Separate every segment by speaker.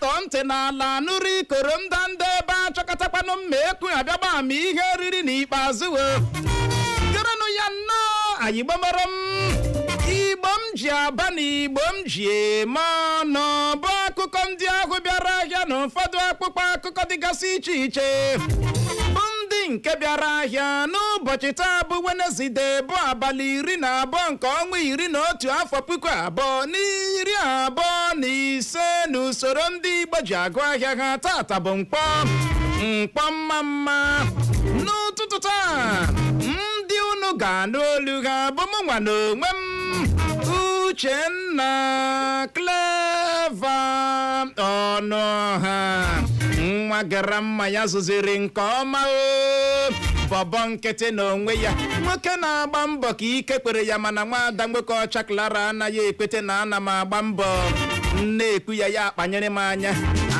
Speaker 1: Tọọ ntị n'ala nụrụ ikoro ndanda ebe achọkọtakwanụ mma ekwu abịagba ama ihe riri n'ikpeazụ. O gerenụ ya nnọọ. Anyị gbamara m Igbo m ji aba na Igbo m ji eme ọnụ bụ akụkọ ndị ahụ bịara ahịa na ụfọdụ akpụkpọ akụkọ dịgasị iche iche bụ ndị nke bịara ahịa n'ụbọchị taa, bụ Wenezdee, bụ abalị 12 nke ọnwa 11, afọ 2025 n'usoro ndị Igbo ji agụ ahịa ha. Tata bụ mkpọ mkpọ mma mma n'ụtụtụ taa. Ndị unu ga-anụ olu ha bụ mụ nwa na onwe m, Uchenna Clever Ọnụọha, nwa gara mma ya zụziri nke ọma. O bọbọ nkịtị na onwe ya, nwoke na-agba mbọ ka ike kwere ya, mana nwaada nwoke ọcha Clara anaghị ekwete na ana m agba mbọ. Na-ekwu ya, ya akpanyere m anya.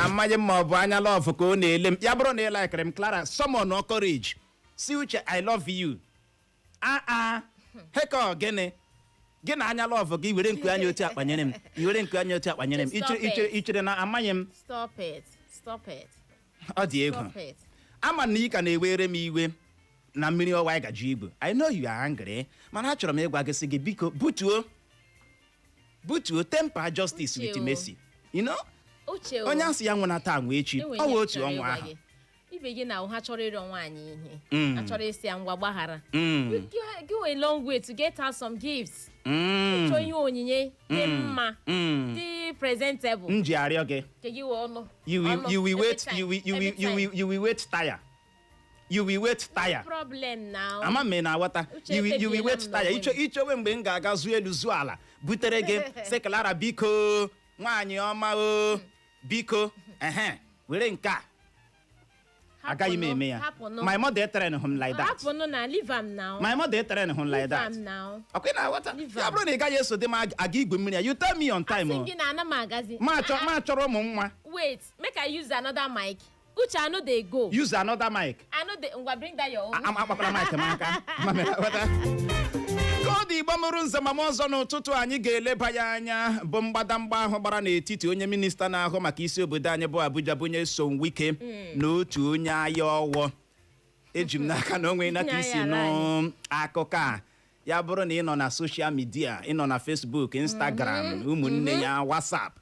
Speaker 1: Amaghị m ma ọ bụ anya love ka ọ na-ele m. Ya bụrụ na ị likere m, Clara, summon courage, si, "Uche, I love you." Aa, heka gịnị gị na anya love gị were nku anya otu akpanyere m, i were nku anya otu akpanyere m?
Speaker 2: Stop it.
Speaker 1: Ichere na amaghị m?
Speaker 2: Stop it. Stop it.
Speaker 1: Ọ dị egwu.
Speaker 2: Stop it.
Speaker 1: Ama na ị ka na-ewere m iwe na mmiri ọwa anyị gaji igbo. I know you are angry, mana achọrọ m ịgwa gị, sị gị biko, butuo, butuo temper, justice
Speaker 2: Uche
Speaker 1: with
Speaker 2: o.
Speaker 1: mercy.
Speaker 2: Uche o.
Speaker 1: Onye asị ya nwụna taa nwee echi.
Speaker 2: Enwe
Speaker 1: ọ
Speaker 2: ihe
Speaker 1: wụ
Speaker 2: m
Speaker 1: otu
Speaker 2: chọrọ
Speaker 1: ọnwa
Speaker 2: ịgwa
Speaker 1: ahụ.
Speaker 2: gị. Ibe gị na ha chọrọ ịrịọ nwaanyị ihe, achọrọ ịsị ya ngwa gbaghara, you go a long way to get her some gifts, chọọ ihe onyinye dị mma, dị presentable.
Speaker 1: M ji arịọ gị.
Speaker 2: Nke gị wee ọnụ
Speaker 1: You will
Speaker 2: ọnụ
Speaker 1: you will
Speaker 2: every
Speaker 1: wait
Speaker 2: time,
Speaker 1: you will you will
Speaker 2: every
Speaker 1: you
Speaker 2: time.
Speaker 1: will you will wait tire, you will wait tire.
Speaker 2: Problem now.
Speaker 1: Ama m ị na-aghọta.
Speaker 2: Uche,
Speaker 1: You will
Speaker 2: ekpebiela
Speaker 1: wait
Speaker 2: m
Speaker 1: tire.
Speaker 2: n'onwe
Speaker 1: Iche
Speaker 2: m.
Speaker 1: ichewe mgbe m ga-aga zuo elu zuo ala butere gị, sị, "Clara, biko, nwaanyị ọma o, biko, ehe, were nke a." Agaghị m eme ya.
Speaker 2: Hapụnụ.
Speaker 1: My mother train him like that.
Speaker 2: Hapụnụ na leave am now.
Speaker 1: My mother train him like
Speaker 2: Leave
Speaker 1: that.
Speaker 2: am now.
Speaker 1: Ọkwa ị na-aghọta?
Speaker 2: Leave
Speaker 1: Ya
Speaker 2: am.
Speaker 1: bụrụ na ị gaghị eso dị m aga igwe mmiri ya, you tell me on time
Speaker 2: Asị
Speaker 1: o.
Speaker 2: gị na ana m agazi.
Speaker 1: Ma achọ
Speaker 2: Ah, ah,
Speaker 1: ma achọrọ ụmụ nwa.
Speaker 2: Wait, make I use another mic. Uche, I no dey go.
Speaker 1: Use another mic.
Speaker 2: I no dey. Ngwa, bring that your own.
Speaker 1: Akpakwala mic m aka. Ma m ghọta. Ka ọ dị, Igbo mụrụ nze ma m ọzọ n'ụtụtụ, anyị ga-eleba ya anya bụ mgbadamgba ahụ gbara n'etiti onye minista na-ahụ maka isi obodo anyị bụ Abuja, bụ onye Nyesom Wike, na otu onye agha ọwọ. Eji m n'aka na o nwee na ka isi
Speaker 2: Onye agha
Speaker 1: nụ akụkọ a. Ya bụrụ na ị nọ na social media, ị nọ na Facebook, Instagram, ụmụnne ya, WhatsApp,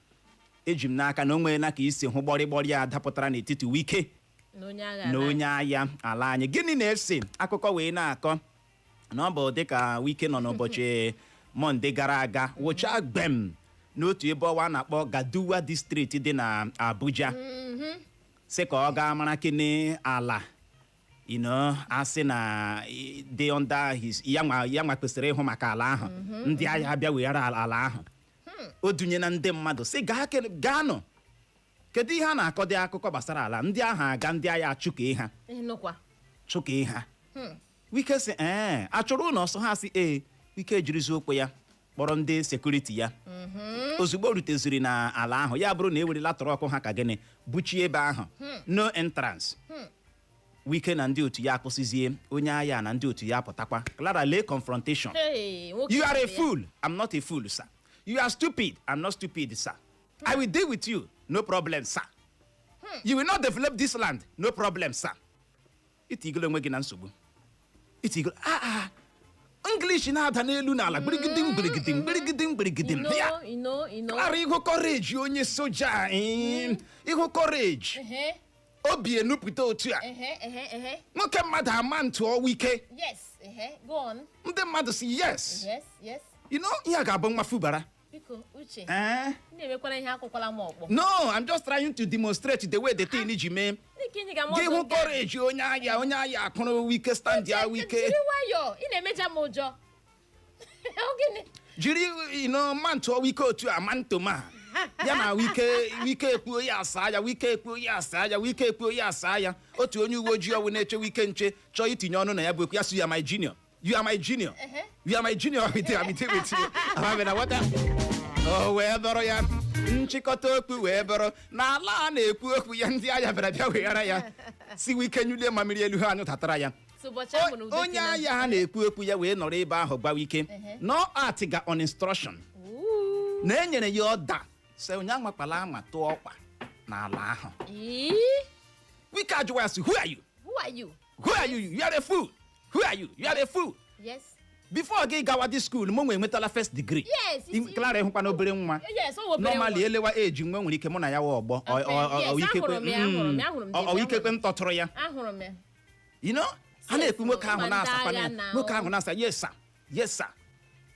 Speaker 1: eji m n'aka na o nwee na ka isi hụ gbọrịgbọrị a dapụtara n'etiti Wike
Speaker 2: na onye agha
Speaker 1: na
Speaker 2: ala.
Speaker 1: Onye agha ala anyị. Gịnị na-ese akụkọ wee na-akọ na ọ bụ dịka Wike nọ n'ụbọchị Mọnde gara aga wụchaa gbem n'otu ebe ọwa a na-akpọ Gaduwa District dị na Abuja, sị ka ọ gaa mara kene ala asị na dị under his ya nwa kwesịrị ịhụ maka ala ahụ. Ndị agha bịa weghara ala ahụ o dunye na ndị mmadụ, sị gaa gaanụ, kedu ihe a na-akọ dị akụkọ gbasara ala ndị ahụ aga, ndị agha achụkee ha.
Speaker 2: Ịnụkwa.
Speaker 1: Chụkee ha. Wike sị ee, achụrụ ụlọ ọsọ. Ha sị ee. Wike jirizi ụkwụ ya kpọrọ ndị security ya. Ozugbo o ruteziri na ala ahụ, ya bụrụ na ewerela truck ha ka gịnị buchie ebe ahụ, no entrance. Wike na ndị otu ya akwụsịzie, onye agha na ndị otu ya apụtakwa. Clara, lee confrontation.
Speaker 2: Hey, nwoke
Speaker 1: "You are a
Speaker 2: ibe ya.
Speaker 1: fool." "I'm not a fool, sir." "You are stupid." "I'm not stupid, sir." "I will deal with you." "No problem, sir." "You will not develop this land." "No problem, sir." Itigolo onwe gị na nsogbu. Itigolo, ah ah, English na-ada n'elu n'ala, gbirigidim gbirigidim gbirigidim gbirigidim.
Speaker 2: You know,
Speaker 1: Ya.
Speaker 2: you know, you know.
Speaker 1: Clara, ịhụ courage onye soja, ịhụ courage,
Speaker 2: Ehe,
Speaker 1: obi enupụta otu a.
Speaker 2: ehe, ehe, ehe.
Speaker 1: Nwoke mmadụ ama ntụ ọnwụ ike.
Speaker 2: Yes, ehe. Go on.
Speaker 1: Ndị mmadụ si yes.
Speaker 2: Yes.
Speaker 1: Ihe a ga-abụ nwa Fubara.
Speaker 2: Biko, Uche.
Speaker 1: Eh?
Speaker 2: Ị na-emekwara ihe akwụkwala m ọkpọ.
Speaker 1: No, I'm just trying to demonstrate the way the thing ji mee.
Speaker 2: Dịka enyi ga m
Speaker 1: Gị
Speaker 2: ọzọ
Speaker 1: hụ
Speaker 2: nke a.
Speaker 1: courage onye agha, onye agha akụrụ Wike, stand ya Wike.
Speaker 2: Jiri nwayọọ, ị na-emeja m ụjọ. Ọ gịnị?
Speaker 1: Jiri mantụọ Wike otu a mantoma ya na Wike. Wike ekpuo ya, asa ya. Wike ekpuo ya, asa ya. Wike ekpuo ya, asa ya. Otu onye uwe ojii ọwụ na-eche Wike nche chọọ itinye ọnụ na ya bụ okwu. Ya sị, "You are my junior, you are my junior, you are my junior." With you, with you, with you. Amamina wata o wee bụrụ ya. Nchịkọta okwu wee bụrụ na ala a na-ekwu okwu ya, ndị agha bịara bịa weghara ya, si Wike nyulie mamiri elu ha anyụtatara ya.
Speaker 2: So ụbọchị a mụrụ udo.
Speaker 1: Onye agha ha na-ekwu okwu ya wee nọrọ ebe ahụ gbawa ike no art ga on instruction
Speaker 2: Ooh.
Speaker 1: na e nyere ya ọda sị onye anwakpala anwa tụọ ọkpa. N'ala ahụ.
Speaker 2: Ee?
Speaker 1: Wike ajụwa ya sị, "Who are you?"
Speaker 2: Who are you?
Speaker 1: "Who are you? You are a fool. Who are you? You are a fool." Before gị gawa di school, mụ nwe enwetala first degree. Clara, ịhụkwa na obere nwa.
Speaker 2: Yes, ọ obere
Speaker 1: Normally,
Speaker 2: nwa.
Speaker 1: elewa eji nwe nwere ike mụ na ya wa ọgbọ.
Speaker 2: Yes, ahụrụ m ya, ahụrụ m ya, ahụrụ m
Speaker 1: ọ
Speaker 2: David,
Speaker 1: ikekwe m tọtụrụ ya.
Speaker 2: Ahụrụ m ya.
Speaker 1: Ha na-ekwu, nwoke ahụ
Speaker 2: Ma ndị
Speaker 1: na-asakwa
Speaker 2: agha
Speaker 1: ya.
Speaker 2: na-
Speaker 1: Nwoke ahụ na-asa, "Yes sir, yes sir,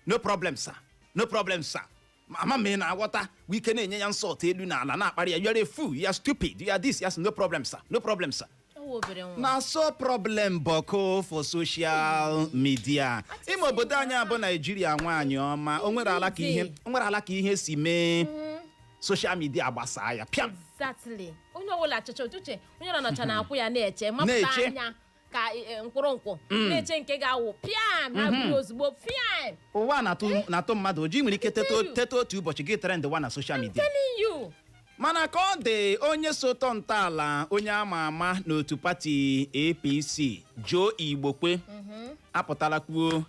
Speaker 1: no problem sir, no problem sir." Ama m ị na-aghọta. Wike na-enye ya nsọtụ elu na ala, na-akparị ya, "You are a fool, you are stupid, you are this." "Yes, no problem sir, no problem sir."
Speaker 2: Ọ wụ obere nwa.
Speaker 1: Na so problem bọkụ for social media. Ime obodo anyị abụ Naijiria, nwaanyị ọma, o nwere ala ka ihe, o nwere ala ka ihe si mee, social media gbasaa ya pịam.
Speaker 2: Exactly. Onye ọbụla chọcha uche, onye nọ nọcha na-akwụ ya na-eche mapụta
Speaker 1: Na-eche.
Speaker 2: anya ka mkpụrụ nkwụ na-eche nke ga-awụ pịam, ha buru ozugbo pịam.
Speaker 1: Ụwa na-atụ mmadụ ụjọ. Ị nwere ike
Speaker 2: Tell you.
Speaker 1: teta otu ụbọchị, gị trend wa na social media.
Speaker 2: Telling you.
Speaker 1: Mana ka ọ dị, onye so tọ ntọala, onye ama ama n'otu pati APC, Joe Igbokwe, apụtala kwuo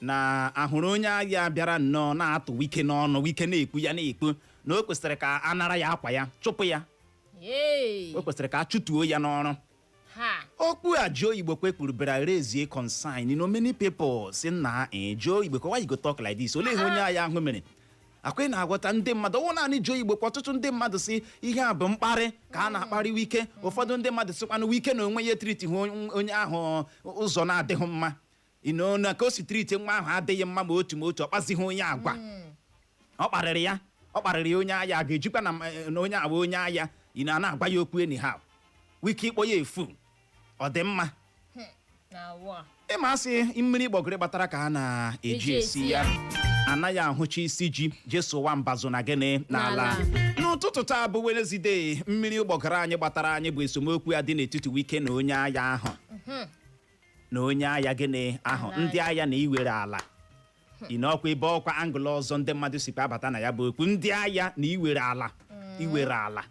Speaker 1: na ahụrụ onye agha bịara nnọọ na-atụ Wike n'ọnụ. Wike na-ekwu ya na-ekwu na o kwesịrị ka a nara ya akwa ya, chụpụ ya.
Speaker 2: Yay.
Speaker 1: O kwesịrị ka a chụtuo ya n'ọrụ.
Speaker 2: Ha.
Speaker 1: Okwu a Joe Igbokwe kwuru bịara raise concern. Many people si na, eh, Joe Igbokwe, why you go talk like this? Olee ihe onye agha ahụ mere? Akwa ị na-aghọta, ndị mmadụ, ọwụ naanị Joe Igbokwe, ọtụtụ ndị mmadụ si ihe a bụ mkparị ka a na-akparị Wike. Ụfọdụ ndị mmadụ sịkwanụ Wike na onwe ya treat hụ onye ahụ ụzọ na-adịghị mma, na ka o si treat nwa ahụ adịghị mma, ma otu ọ kpazighị onye agwa ọ kparịrị ya, ọ kparịrị ya. Onye agha ga-ejikwa na onye agba onye agha ị na-agwa ya okwu anyhow, Wike ịkpọ ya efu, ọ dị mma?
Speaker 2: Na wa.
Speaker 1: Ịma asị mmiri gbọgịrị gbatara ka a na-eji
Speaker 2: Eji
Speaker 1: esi
Speaker 2: esi
Speaker 1: ya.
Speaker 2: Ya.
Speaker 1: Anaghị ahụcha isi ji jesụwa mbazụ na gịnị n'ala.
Speaker 2: N'ala.
Speaker 1: N'ụtụtụ taa bụ Wednesday, mmiri ụgbọgara anyị gbatara anyị bụ esemokwu ya dị n'etiti Wike na onye agha ahụ, na onye agha gịnị ahụ, ndị agha na iwere ala. Ị na ọkwa ebe ọkwa angle ọzọ ndị mmadụ sikwa abata na ya bụ okwu ndị agha na iwere ala. Iwere ala,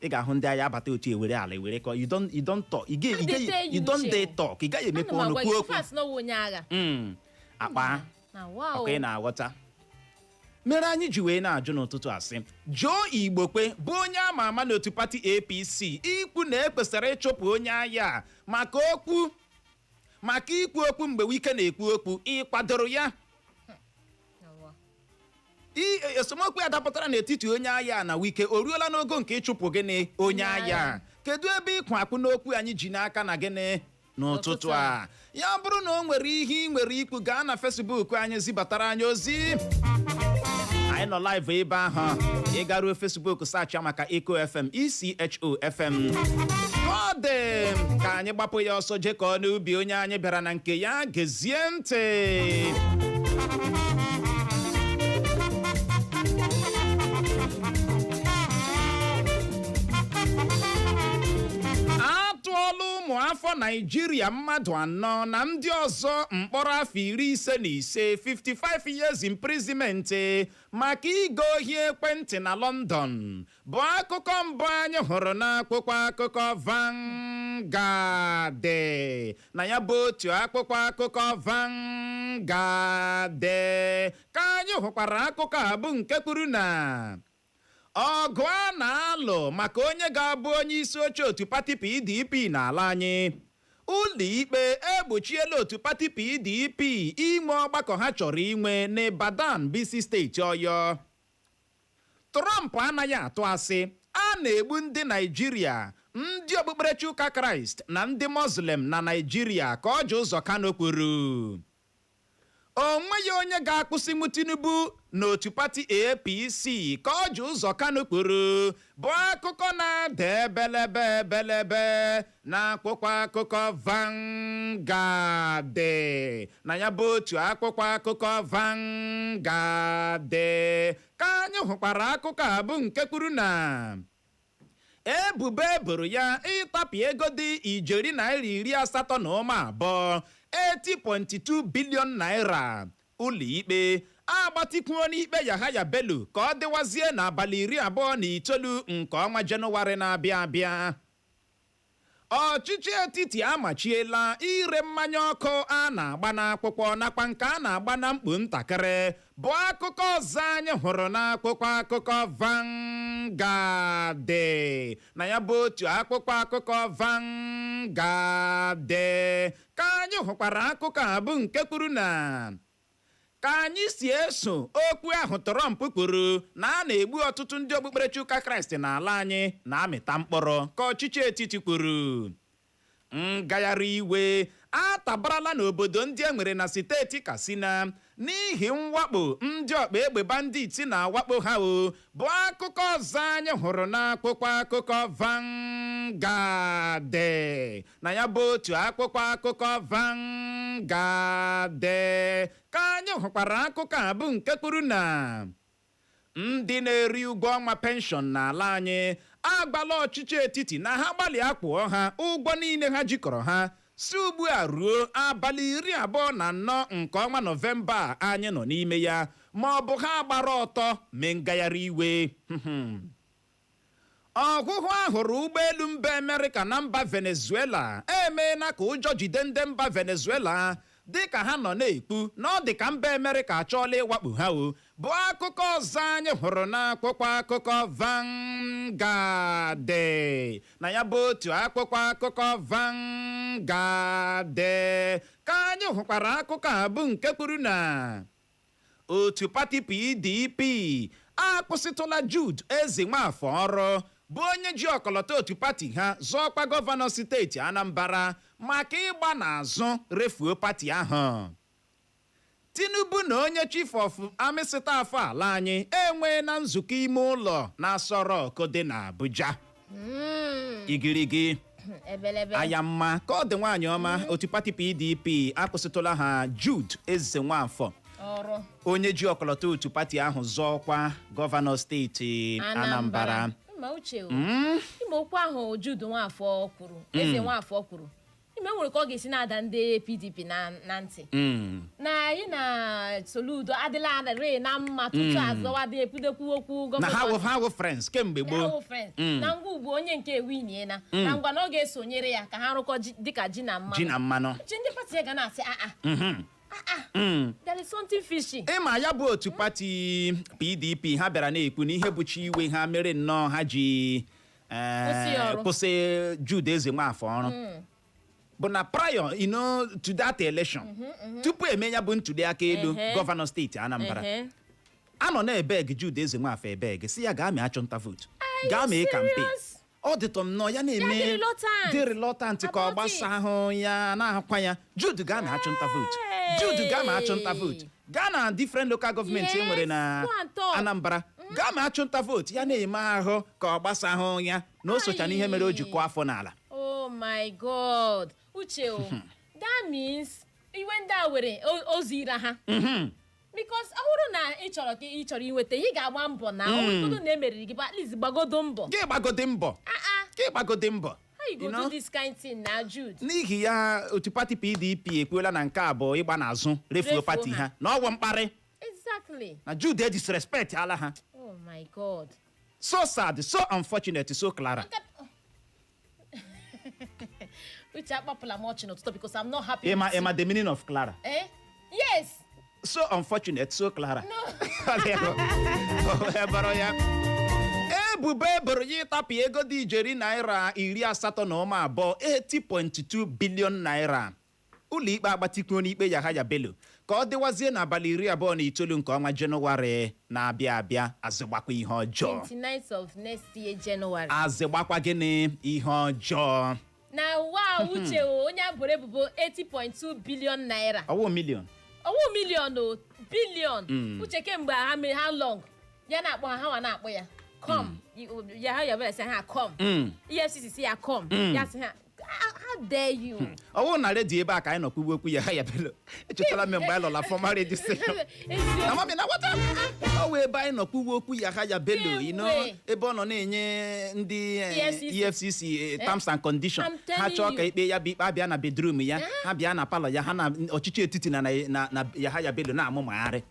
Speaker 1: ị ga-ahụ ndị agha abata otu ewere ala ewere kọ. You don't talk.
Speaker 2: They tell you,
Speaker 1: You don't
Speaker 2: Uche.
Speaker 1: dey talk. Ị gaghị emepe
Speaker 2: Ana m
Speaker 1: ọnụ
Speaker 2: agwa
Speaker 1: kwuo
Speaker 2: gị,
Speaker 1: okwu.
Speaker 2: fast na ọwụ onye agha.
Speaker 1: Akpa
Speaker 2: Na wa.
Speaker 1: ọkwa ị na-aghọta mere anyị ji wee na-ajụ n'ụtụtụ asị, Joe Igbokwe bụ onye ama ama n'otu pati APC ikwu na ekwesịrị ịchụpụ onye agha a maka okwu, maka ikwu okwu mgbe Wike na-ekwu okwu, ị kwadoro ya?
Speaker 2: Na wa.
Speaker 1: Esemokwu ya dapụtara n'etiti onye agha na Wike o ruola n'ogo nke ịchụpụ gịnị onye
Speaker 2: Onye
Speaker 1: agha?
Speaker 2: agha.
Speaker 1: Kedu ebe ịkwụ akwụ n'okwu anyị ji n'aka na gịnị n'ụtụtụ
Speaker 2: N'ụtụtụ
Speaker 1: a? Ya bụrụ na o nwere ihe ị nwere ikwu, gaa na Facebook anyị zibatara anyị ozi. Anyị nọ live ebe ahụ. Ị garuo Facebook, search maka Echo FM, ECHO FM. Ọ dị ka anyị gbapụ ya ọsọ jekọọ n'ubi onye anyị bịara na nke ya. Gezie ntị. Atụọla ụmụ afọ Naijiria mmadụ anọ na ndị ọzọ mkpọrọ afọ 55, 55 years imprisonment, maka igo ohi ekwentị na London, bụ akụkọ mbụ anyị hụrụ n'akwụkwọ akụkọ Vanguard. Na ya bụ otu akwụkwọ akụkọ Vanguard ka anyị hụkwara akụkọ a bụ nke kwuru na ọgụ a na-alụ maka onye ga-abụ onye isi oche otu pati PDP n'ala anyị, ụlọikpe egbochiela otu pati PDP inwe ọgbakọ ha chọrọ inwe n'Ibadan bụ isi steeti Ọyọ. Trump anaghị atụ asị, a na-egbu ndị Naijiria, ndị okpukperechi ụka Kraịst na ndị Muslim na Naijiria, ka Orji Uzor Kalu kwuru. O nweghị onye ga-akwụsịnwu Tinubu n'otu pati APC, ka Orji Uzor Kalu kwuru, bụ akụkọ na-ada ebelebe ebelebe na akwụkwọ akụkọ Vanguard. Na ya bụ otu akwụkwọ akụkọ Vanguard ka anyị hụkwara akụkọ a bụ nke kwuru na ebubo eboro ya ịtapị ego dị ijeri naira 80.2, 80.2 billion naira, ụlọikpe agbatịkwuo n'ikpe Yahaya Bello ka ọ dịwazie n'abalị 29 nke ọnwa Jenụwarị na-abịa abịa. Ọchịchị etiti amachiela ire mmanya ọkụ a na-agba n'akwụkwọ nakwa nke a na-agba na mkpu ntakịrị, bụ akụkọ ọzọ anyị hụrụ n'akwụkwọ akụkọ Vanguard. Na ya bụ otu akwụkwọ akụkọ Vanguard ka anyị hụkwara akụkọ a, bụ nke kwuru na ka anyị si eso okwu ahụ Trump kwuru na a na-egbu ọtụtụ ndị okpukperechi ụka Kraịst n'ala anyị na-amịta mkpụrụ, ka ọchịchị etiti kwuru. Ngagharị iwe atabarala n'obodo ndị e nwere na steeti Katsina n'ihi mwakpo ndị ọkpa egbe bandit na-awakpo ha o, bụ akụkọ ọzọ anyị hụrụ n'akwụkwọ akụkọ Vanguard. Na ya bụ otu akwụkwọ akụkọ Vanguard ka anyị hụkwara akụkọ a, bụ nke kwuru na ndị na-eri ụgwọ ọnwa pension n'ala anyị agbala ọchịchị etiti na ha gbalịa kwụọ ha ụgwọ niile ha jikọrọ ha si ugbu a ruo abalị 24 nke ọnwa Nọvemba a anyị nọ n'ime ya, ma ọ bụ ha gbara ọtọ mee ngagharị iwe. Ọhụhụ ahụrụ ụgbọelu mba Amerịka na mba Venezuela emeela ka ụjọ jide ndị mba Venezuela, dịka ha nọ na-ekwu na ọ dị ka mba Amerịka achọọla ịwakpo ha o, bụ akụkọ ọzọ anyị hụrụ n'akwụkwọ akụkọ Vanguard. Na ya bụ otu akwụkwọ akụkọ Vanguard ka anyị hụkwara akụkọ a, bụ nke kwuru na otu pati PDP akwụsịtụla Jude Eze Nwafọ ọrụ, bụ onye ji ọkọlọtọ otu pati ha zọọkwa gọvanọ steeti Anambra, maka ịgba n'azụ refuo pati ahụ. Tinubu na onye Chief of Army Staff ala anyị enwee na nzukọ ime ụlọ na Aso Rock dị n'Abuja. Igirigi.
Speaker 2: Ebelebe.
Speaker 1: Aya mma ka ọ dị, nwaanyị ọma. Otu pati PDP akwụsịtụla ha Jude Eze Nwafọ,
Speaker 2: ọrụ,
Speaker 1: onye ji ọkọlọtọ otu pati ahụ zọọkwa gọvanọ steeti Anambra.
Speaker 2: Ma uche o, ime okwu ahụ Jude Nwafọ kwuru, Eze Nwafọ kwuru, ime nwere ka ọ ga-esi na-ada ndị PDP na ntị na anyị na Soludo adịla adịrị na mma tutu azọwa dị ekwudekwu okwu
Speaker 1: na ha
Speaker 2: gọvanọ.
Speaker 1: wụ ha wụ friends kemgbe
Speaker 2: Ha
Speaker 1: gboo.
Speaker 2: wụ friends. Na ngwa ugbu onye nke winiena na ngwa na ọ ga-esonyere ya ka ha rụkọ dịka ji na mmanụ.
Speaker 1: Ji na mmanụ.
Speaker 2: Chi ndị pati ya ga na-asị, "Ah ah, ah ah, there is something fishy."
Speaker 1: Ịma ya bụ otu pati PDP, ha bịara na-ekwu na ihe bụchi iwe ha mere nnọọ ha ji
Speaker 2: Kwụsị ya ọrụ.
Speaker 1: Kwụsị Jude Eze Nwafọ ọrụ bụ na prior to that election, tupu eme ya bụ ntuli aka elu gọvanọ steeti Anambra, anọ na-ebeg Jude Eze Nwafọ ebeg, si ya gaa mee achụnta vote, gaa mee campaign.
Speaker 2: Serious?
Speaker 1: Ọ dịtọ nnọọ ya na-eme
Speaker 2: Ya dị reluctant.
Speaker 1: dị reluctant ka ọ
Speaker 2: About
Speaker 1: gbasa ahụ ya na-akwa ya, "Jude, gaa na achụnta vote. Jude, gaa ma achụnta vote, gaa na different local government e nwere na
Speaker 2: Go and talk.
Speaker 1: Anambra, gaa ma achụnta vote." Ya na-eme ahụ ka ọ gbasa ahụ ya na o socha n'ihe mere o ji kụọ afọ n'ala.
Speaker 2: Oh my God, uche o, that means iwe ndị a were o zira ha, because ọ bụrụ na ị chọrọ ka ị chọrọ inweta, ị ga-agba mbọ na ọ bụrụgodo na emeriri gị, but at least gbagodo mbọ.
Speaker 1: Gị gbagode mbọ.
Speaker 2: Ah ah.
Speaker 1: Gị gbagode mbọ.
Speaker 2: How you go
Speaker 1: You know?
Speaker 2: do this kind thing na Jude?
Speaker 1: N'ihi ya, otu pati PDP ekwuola na nke a bụ ịgba n'azụ refuo
Speaker 2: Refuo
Speaker 1: pati
Speaker 2: ha.
Speaker 1: ha, na ọwụ mkparị na Jude e disrespect ala ha.
Speaker 2: Oh my God.
Speaker 1: So sad, so unfortunate, so Clara.
Speaker 2: Uche, akpapụla m ọchị n'ụtụtụ because I'm not happy
Speaker 1: Ịma
Speaker 2: with you.
Speaker 1: ịma the meaning of Clara?
Speaker 2: Eh? Yes.
Speaker 1: So unfortunate, so Clara.
Speaker 2: No.
Speaker 1: Eboro ya ebubo eboro ya ịtapụ ego dị ijeri naira 80.2, 80.2 billion naira. Ụlọikpe agbatịkwuo n'ikpe Yahaya Bello ka ọ dịwazie n'abalị 29 nke ọnwa Jenụwarị na-abịa abịa. Azịgbakwa ihe ọjọọ.
Speaker 2: 29th of next year, January.
Speaker 1: Azịgbakwa gịnị? Ihe ọjọọ.
Speaker 2: Na wa uche o, onye a boro ebubo 80.2 billion naira.
Speaker 1: Ọwụ million.
Speaker 2: Ọwụ million o, billion. Uche, kemgbe ha mere, how long ya na-akpọ ha, ha nwa na-akpọ ya come, ya ha ya bịara sị ha come, EFCC sị ya come, ya sị ha, "How dare you?"
Speaker 1: Ọwụ na redio ebe a ka anyị nọ kwuwe okwu Yahaya Bello. Echetala m mgbe anyị lọla former radio station.
Speaker 2: Eziokwu.
Speaker 1: Na mami na nwata ọ wụ ebe anyị nọ kwuwe okwu Yahaya Bello,
Speaker 2: Kemgbe.
Speaker 1: ebe ọ nọ na-enye ndị
Speaker 2: EFCC.
Speaker 1: EFCC terms and conditions.
Speaker 2: I'm telling
Speaker 1: Ha chọọ ka
Speaker 2: you.
Speaker 1: ikpe ya bụ ikpe, abịa na bedroom ya, ha bịa na parlour ya, ha na ọchịchị etiti na Yahaya Bello na-amụmagharị.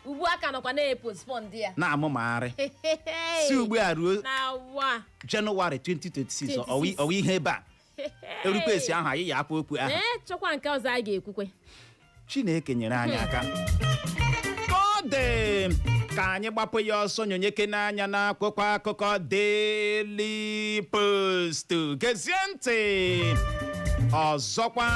Speaker 2: Ugbu a ka nọkwa na-epostpone ya.
Speaker 1: Na-amụmagharị si ugbu a ruo
Speaker 2: Na wa.
Speaker 1: Jenụwarị 2026.
Speaker 2: 26.
Speaker 1: Ọwụ ihe ebe a. Erukwa esi ahụ, anyị ya akwa okwu ahụ.
Speaker 2: Ee, chọkwa nke ọzọ a ga-ekwukwe.
Speaker 1: Chineke nyere anyị aka. Ka ọ dị, ka anyị gbapụ ya ọsọ nyonyeke n'anya n'akwụkwọ akụkọ Daily Post. Gezie ntị ọzọkwa.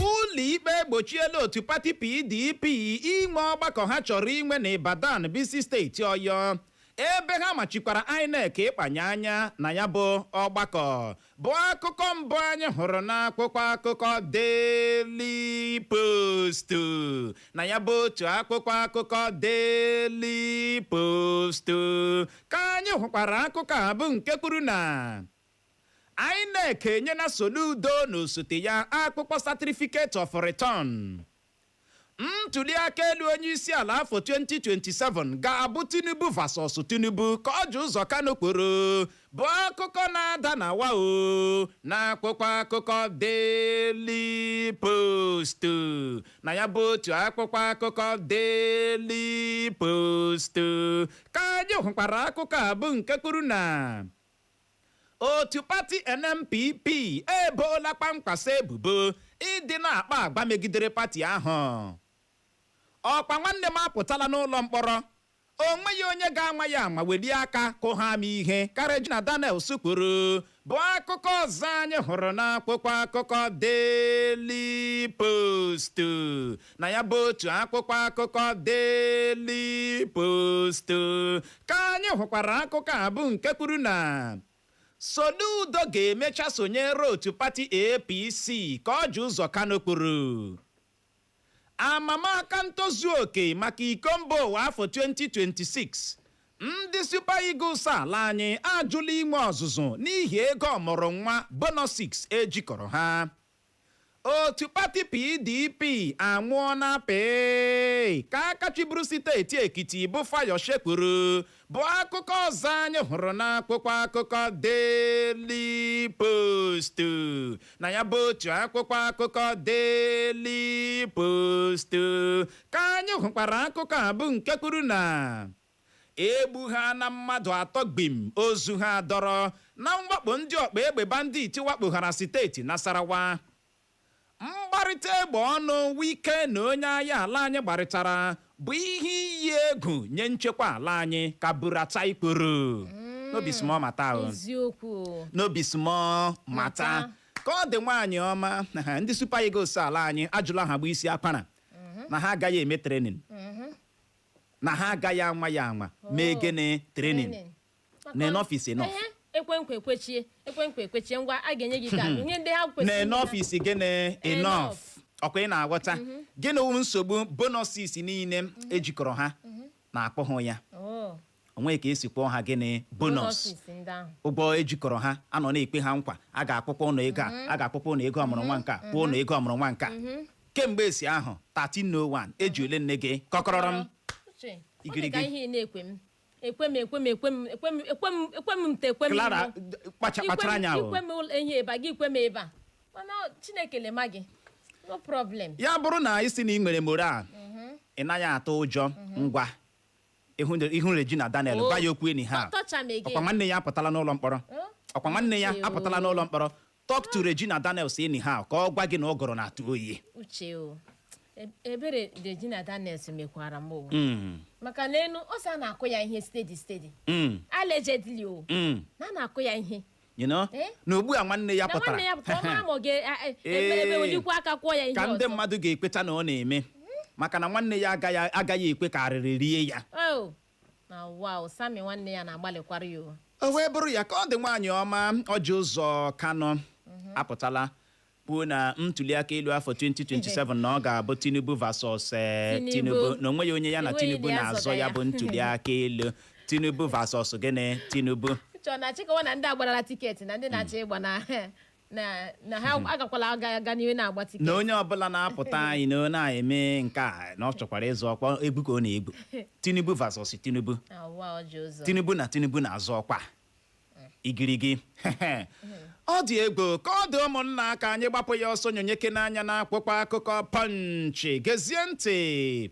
Speaker 1: Ụlọikpe egbochiela otu pati PDP inwe ọgbakọ ha chọrọ inwe na Ibadan, bụ isi steeti Ọyọ, ebe ha machikwara INEC ịkpanye anya na ya bụ ọgbakọ, bụ akụkọ mbụ anyị hụrụ n'akwụkwọ akụkọ Daily Post. Na ya bụ otu akwụkwọ akụkọ Daily Post ka anyị hụkwara akụkọ a, bụ nke kwuru na INEC enyela Soludo na osote ya akpụkpọ certificate of return. Ntuli aka elu onye isi ala afọ 2027 ga-abụ Tinubu versus Tinubu, ka Orji Uzor Kalu kwuru, bụ akụkọ na-ada na wa o na akwụkwọ akụkọ Daily Post. Na ya bụ otu akwụkwọ akụkọ Daily Post ka anyị hụkwara akụkọ a, bụ nke kwuru na otu pati NNPP eboola kpamkpasa ebubo ịdị na-akpa agba megidere pati ahụ. Ọkpa nwanne m apụtala n'ụlọ mkpọrọ, o nweghị onye ga-anwa ya ama welie aka kụ ha ama ihe, ka Regina Daniels kwuru, bụ akụkọ ọzọ anyị hụrụ n'akwụkwọ akụkọ Daily Post. Na ya bụ otu akwụkwọ akụkọ Daily Post ka anyị hụkwara akụkọ a, bụ nke kwuru na Soludo ga-emecha sonyere otu pati APC, ka Orji Uzor Kalu kwuru. Amamaka ntozu oke maka iko mba ụwa afọ 2026, ndị Super Eagles ala anyị ajụla inwe ọzụzụ n'ihi ego ọmụrụ nwa bonuses ejikọrọ ha. Otu pati PDP anwụọ na pịị, ka aka chịburu steeti Ekiti bụ Fayose kwuru, bụ akụkọ ọzọ anyị hụrụ n'akwụkwọ akụkọ Daily Post. Na ya bụ otu akwụkwọ akụkọ Daily Post ka anyị hụkwara akụkọ a, bụ nke kwuru na egbu ha na mmadụ atọ gbim, ozu ha dọrọ na mwakpo ndị ọkpa egbe bandit wakpoghara steeti Nasarawa. Mgbarịta egbe ọnụ Wike na onye agha ala anyị gbarịtara bụ ihe iyi egwu nye nchekwa ala anyị, ka Buratai kwuru. No be small matter o.
Speaker 2: Eziokwu o.
Speaker 1: No be small matter.
Speaker 2: Mata.
Speaker 1: Ka ọ dị, nwaanyị ọma, ndị Super Eagles ala anyị ajụla ha gba isi akwara na ha agaghị eme training, na ha agaghị anwa ya anwa mee gịnị? Training. Na enough is enough.
Speaker 2: Ehe, ekwenkwe ekwechie, ekwenkwe ekwechie. Ngwa, a ga-enye gị ka nye ndị ha kwesịrị
Speaker 1: Na
Speaker 2: inye ha.
Speaker 1: enough is gịnị? Enough.
Speaker 2: Enough.
Speaker 1: Ọkwa ị na-aghọta gịnị wụ nsogbu? Bonuses niile ejikọrọ ha na-akpọ ha ya.
Speaker 2: Oh,
Speaker 1: onweghị ka esi kpọọ ha gịnị? Bonus.
Speaker 2: Bonuses ndị ahụ.
Speaker 1: Ụgwọ ejikọrọ ha, anọ na-ekpe ha nkwa, a ga-akwụkwọ ụnụ ego a, a ga-akwụkwọ ụnụ ego ọmụrụ nwa nke a, kwụọ ụnụ ego ọmụrụ nwa nke a. Kemgbe esi ahụ 1301 eji ole nne gị kọkọrọrọ m.
Speaker 2: Uche, ọ dị
Speaker 1: Igirigi.
Speaker 2: ka ihe ị na-ekwe m, ekwe m, ekwe m, ekwe m, ekwe m, ekwe m, ekwe m nte, ekwe m
Speaker 1: Clara,
Speaker 2: ihu.
Speaker 1: kpachara anya o.
Speaker 2: Ikwe m ihe ebe a, gị ikwe m ebe a, mana Chineke lema gị, no problem.
Speaker 1: Ya bụrụ na isi na ị nwere moral, ị naghị atụ ụjọ, ngwa, ihu Regina Daniel,
Speaker 2: Oh.
Speaker 1: gwa ya okwu enyi ha.
Speaker 2: Touch am again.
Speaker 1: Ọkwa nwanne ya apụtala n'ụlọ mkpọrọ. Ọkwa nwanne ya
Speaker 2: Uche o.
Speaker 1: apụtala n'ụlọ mkpọrọ. Talk to Regina Daniels anyhow, ka ọ gwa gị na ọ gọrọ na-atụ oyi.
Speaker 2: Uche o, ebere Regina Daniels mekwara m o, maka na enu ọ sị a na-akụ ya ihe steady steady, allegedly o, na a na-akụ ya ihe. Eh?
Speaker 1: Na ugbu a nwanne ya
Speaker 2: Na
Speaker 1: pụtara,
Speaker 2: nwanne ya pụtara, ọ mara ma ọ ga-ebe welikwa aka kwụọ ya ihe
Speaker 1: ka ndị
Speaker 2: ọzọ.
Speaker 1: mmadụ ga-ekweta na ọ na-eme, maka na nwanne ya agaghị ekwe ka arịrị rie ya.
Speaker 2: Oh, na wow, Sami nwanne ya na-agbalịkwara ya o.
Speaker 1: O wee bụrụ ya. Ka ọ dị, nwaanyị ọma, Orji Uzor Kalu apụtala kwuo na ntuliaka elu afọ 2027 na ọ ga-abụ Tinubu versus
Speaker 2: Tinubu.
Speaker 1: Tinubu, na onweghị onye ya na
Speaker 2: Enweghị
Speaker 1: Tinubu
Speaker 2: na ya
Speaker 1: na-azọ
Speaker 2: zọga
Speaker 1: ya
Speaker 2: ya.
Speaker 1: bụ ntuliaka elu. Tinubu versus gịnị? Tinubu.
Speaker 2: Uche, ọ na-achịkọwa na ndị agbarala ticket na ndị na-achọ ịgba na ha agakwala aga n'ihu na-agba ticket.
Speaker 1: Na onye ọbụla na-apụta anyị na ọ na-eme nke a, na ọ chọkwara ịzọ ọkwa, egwu ka ọ na-egwu. Tinubu versus Tinubu.
Speaker 2: Awa, Orji Uzor.
Speaker 1: Tinubu na Tinubu na-azọ ọkwa. Igirigi, ọ dị egwu. Ka ọ dị, ụmụnna, ka anyị gbapụ ya ọsọ nyonyeke n'anya n'akwụkwọ akụkọ Punch. Gezie ntị.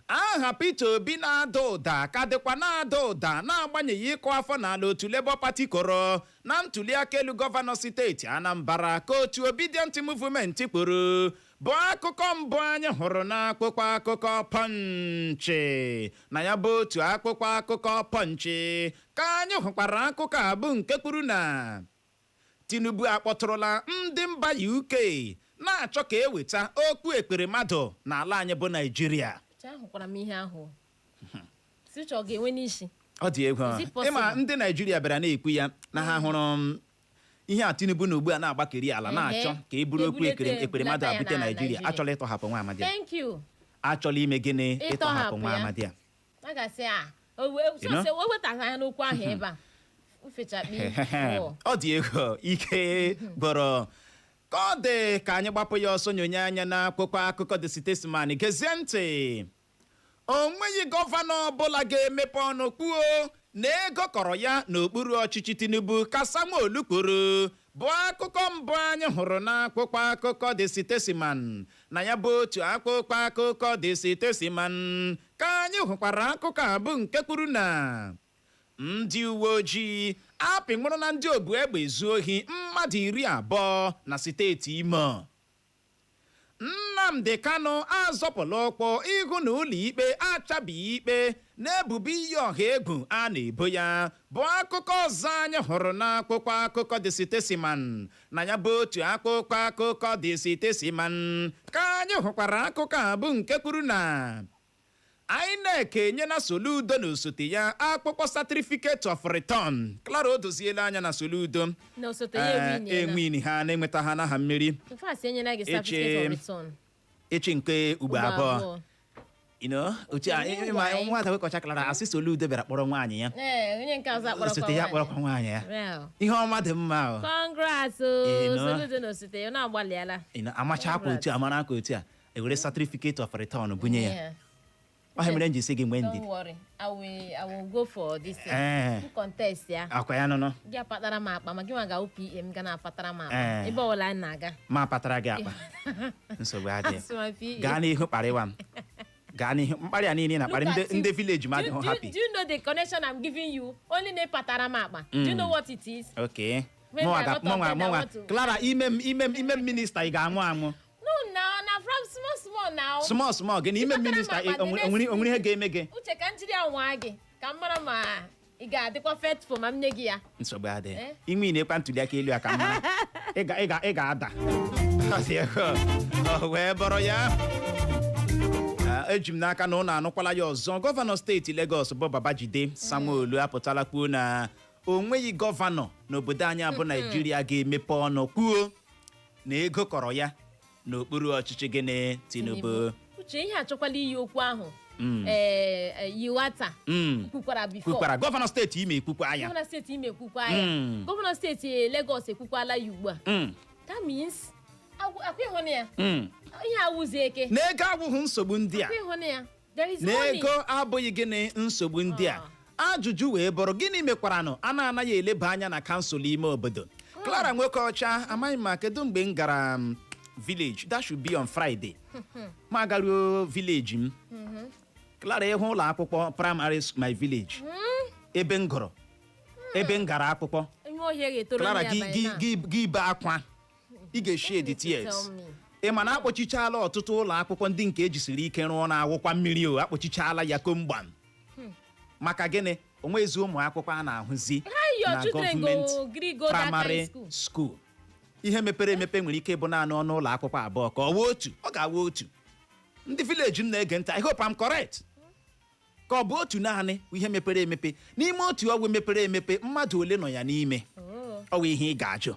Speaker 1: Aha Peter Obi na-ada ụda ka dịkwa na-ada ụda, na-agbanyeghị ịkụ afọ n'ala otu Labour Party kọrọ na ntụliaka elu gọvanọ steeti Anambra, ka otu Obidient Movement kpuru, bụ akụkọ mbụ anyị hụrụ n'akwụkwọ akụkọ Punch. Na ya bụ otu akwụkwọ akụkọ Punch ka anyị hụkwara akụkọ a, bụ nke kwuru na Tinubu akpọtụrụla ndị mba UK na-achọ ka eweta okwu ekperemmadụ n'ala anyị bụ Naijiria.
Speaker 2: Uche, ahụkwara m ihe ahụ si uche ọ ga-enwe n'isi.
Speaker 1: Ọ dị egwu.
Speaker 2: Is it possible?
Speaker 1: Ịma ndị Naijiria bịara na-ekwu ya na ha hụrụ ihe a Tinubu na ugbu a na-agbakeri ala na-achọ ka e buru okwu ekperemmadụ
Speaker 2: ebulata ya
Speaker 1: abute
Speaker 2: na
Speaker 1: Naijiria.
Speaker 2: Naijiria.
Speaker 1: Achọla ịtọhapụ nwa amadi a.
Speaker 2: Thank you.
Speaker 1: Achọla ime gịnị? Ịtọhapụ
Speaker 2: Ịtọhapụ
Speaker 1: nwa
Speaker 2: ya.
Speaker 1: amadi a.
Speaker 2: A ga-asị a
Speaker 1: You know?
Speaker 2: o wetara ya n'okwu ahụ ebe a ufechakpi.
Speaker 1: Ọ dị egwu, ike gwọrọ ka ọ dị. Ka anyị gbapụ ya ọsọ nyonye anya n'akwụkwọ akụkọ The Statesman. Gezie ntị, o nweghị gọvanọ ọbụla ga-emepe ọnụ kwuo na ego kọrọ ya n'okpuru ọchịchị Tinubu, ka Sanwo-Olu kwuru, bụ akụkọ mbụ anyị hụrụ n'akwụkwọ akụkọ The Statesman. Na ya bụ otu akwụkwọ akụkọ The Statesman ka anyị hụkwara akụkọ a, bụ nke kwuru na ndị uwe ojii apịnwụrụ na ndị obu egbe ezu ohi mmadụ 20 na steeti Imo. Nnamdi Kanu azọpụla ụkwụ ịhụ na ụlọ ikpe achabighị ikpe na-ebubo iyi ọha egwu a na-ebo ya, bụ akụkọ ọzọ anyị hụrụ n'akwụkwọ akụkọ The Statesman. Na ya bụ otu akwụkwọ akụkọ The Statesman ka anyị hụkwara akụkọ a, bụ nke kwuru na INEC enyela Soludo na osote ya akwụkwọ certificate of return. Clara, o doziela anya na Soludo
Speaker 2: Na osote ya ewiniela.
Speaker 1: Enwin ha na-enweta ha n'aha mmeri.
Speaker 2: In fact, enyela gị certificate of return.
Speaker 1: Echi nke ugbo
Speaker 2: Ugbo
Speaker 1: abụọ.
Speaker 2: abụọ.
Speaker 1: Otu a.
Speaker 2: Meanwhile-
Speaker 1: Ịma nwata wekọcha Clara asị Soludo bịara kpọrọ nwaanyị ya.
Speaker 2: Ee, onye nke ọzọ akpọrọkwa
Speaker 1: Osote ya
Speaker 2: nwaanyị.
Speaker 1: kpọrọkwa nwaanyị ya.
Speaker 2: Well,
Speaker 1: Ihe ọma dị mma o.
Speaker 2: congrats o. Soludo na osote ya na-agbalịala.
Speaker 1: Amacha akwa otu a, mara akwa otu a, ewere certificate of return bunye ya. Ọ mere m ji sị gị nwee
Speaker 2: Don't
Speaker 1: ndidi.
Speaker 2: worry, I will go for this thing. Contest ya.
Speaker 1: Akwa ya nụnụ.
Speaker 2: Gị apatara m akpa, ma gị nwa ga PM ga na-apatara m akpa. Ebe ọbụla anyị na-aga.
Speaker 1: Ma patara gị akpa, nsogbu adịghị.
Speaker 2: Asị ma PA.
Speaker 1: Gaa n'ihu kparịwa m, gaa n'ihu mkparị a niile na akparị.
Speaker 2: Look
Speaker 1: Ndị
Speaker 2: at you.
Speaker 1: ndị village m adịghị happy.
Speaker 2: Do you know the connection I'm giving you? Only na ịpatara m akpa. Do you know what it is?
Speaker 1: Okay.
Speaker 2: When
Speaker 1: Mụnwa
Speaker 2: they are not
Speaker 1: mụnwa
Speaker 2: of them, I
Speaker 1: mụnwa
Speaker 2: want to-
Speaker 1: Clara, ime m minista, ị ga-anwụ anwụ.
Speaker 2: No, now, na from small small now.
Speaker 1: Small small gị na ime m
Speaker 2: Ịpatara m
Speaker 1: minista
Speaker 2: akpa the next
Speaker 1: onwere ihe ga-eme gị.
Speaker 2: Uche, ka m jiri ya nwaa gị ka m mara ma ị ga-adịkwa faithful ma m nye gị ya.
Speaker 1: Nsogbu adịghị.
Speaker 2: Eh?
Speaker 1: Ime ị na-ekwa ntuli aka elu a ka mma ị ga-ada. Ọ dị egwu. Ọ wee bụrụ ya. Eji m n'aka na ụnụ anụkwala ya ọzọ. Gọvanọ steeti Legọs bụ Babajide Sanwo-Olu apụtala kwuo na o nweghị gọvanọ n'obodo anyị abụ Naijiria ga-emepe ọnụ kwuo na ego kọrọ ya n'okpuru ọchịchị gịnị? Tinubu.
Speaker 2: Uche, ihe achọkwala iyi okwu ahụ ee Yiwata kwukwara before.
Speaker 1: Kwukwara, gọvanọ steeti Imo ekwukwa ya.
Speaker 2: Gọvanọ steeti Imo ekwukwa ya. Gọvanọ steeti Lagos ekwukwala ya ugbu a. That means akwa ịhụnụ ya. Ihe awụzi eke.
Speaker 1: Na ego abụghị nsogbu ndị a.
Speaker 2: Akwa ịhụnụ ya, there is
Speaker 1: Na
Speaker 2: money.
Speaker 1: ego abụghị gịnị? Nsogbu ndị a. Ajụjụ wee bụrụ, gịnị mekwaranụ a na-anaghị eleba anya na kansụl ime obodo? Clara nwoke ọcha, amaghị m ma kedu mgbe m gara village. That should be on Friday ma garuo village m. Clara, ịhụ ụlọ akwụkwọ primary my village ebe m gụrụ, ebe m gara akwụkwọ.
Speaker 2: Ime ọhịa ga-etoro
Speaker 1: Clara,
Speaker 2: ya
Speaker 1: gị
Speaker 2: by
Speaker 1: gị
Speaker 2: now.
Speaker 1: gị be akwa, ị ga-eshi the
Speaker 2: Don't need to
Speaker 1: tears.
Speaker 2: tell me.
Speaker 1: Ị ma na akpọchichala ọtụtụ ụlọ akwụkwọ ndị nke ejisiri ike rụọ na-awụkwa mmiri o akpọchichala ya komgbam. Maka gịnị? Onwezi ụmụ akwụkwọ a na-ahụzi
Speaker 2: How your
Speaker 1: na
Speaker 2: children
Speaker 1: gọọmenti
Speaker 2: go gree go that kind
Speaker 1: primary
Speaker 2: school?
Speaker 1: school. Ihe mepere emepe nwere ike ịbụ naanị ọnụ ụlọ akwụkwọ abụọ ka ọ wụ otu, ọ ga-awụ otu. Ndị village m na-ege ntị, I hope I'm correct. Ka ọ bụ otu naanị ihe mepere emepe n'ime otu ọgwụ mepere emepe, mmadụ ole nọ ya n'ime?
Speaker 2: Oh,
Speaker 1: Ọ wụ ihe ị ga-ajụ.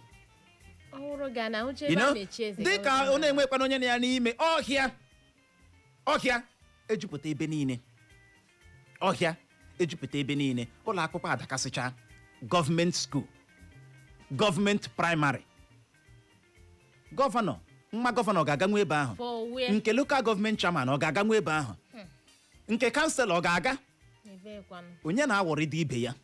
Speaker 2: ọhụrụ ga na ahụcha
Speaker 1: You
Speaker 2: ebe a
Speaker 1: know,
Speaker 2: na-echi eze.
Speaker 1: dị ka ọ na-enwekwana onye na ya n'ime ọhịa, ọhịa ejupụta ebe niile, ọhịa ejupụta ebe niile, ụlọ akwụkwọ adakasịcha, gọọmenti school, gọọmenti primary. Gọvanọ, nwa gọvanọ ga-aganwu ebe ahụ?
Speaker 2: For where?
Speaker 1: Nke local government chairman ọ ga-aganwu ebe ahụ? Nke councillor ọ ga-aga?
Speaker 2: Ebekwanụ?
Speaker 1: Onye na-awọrịda ibe ya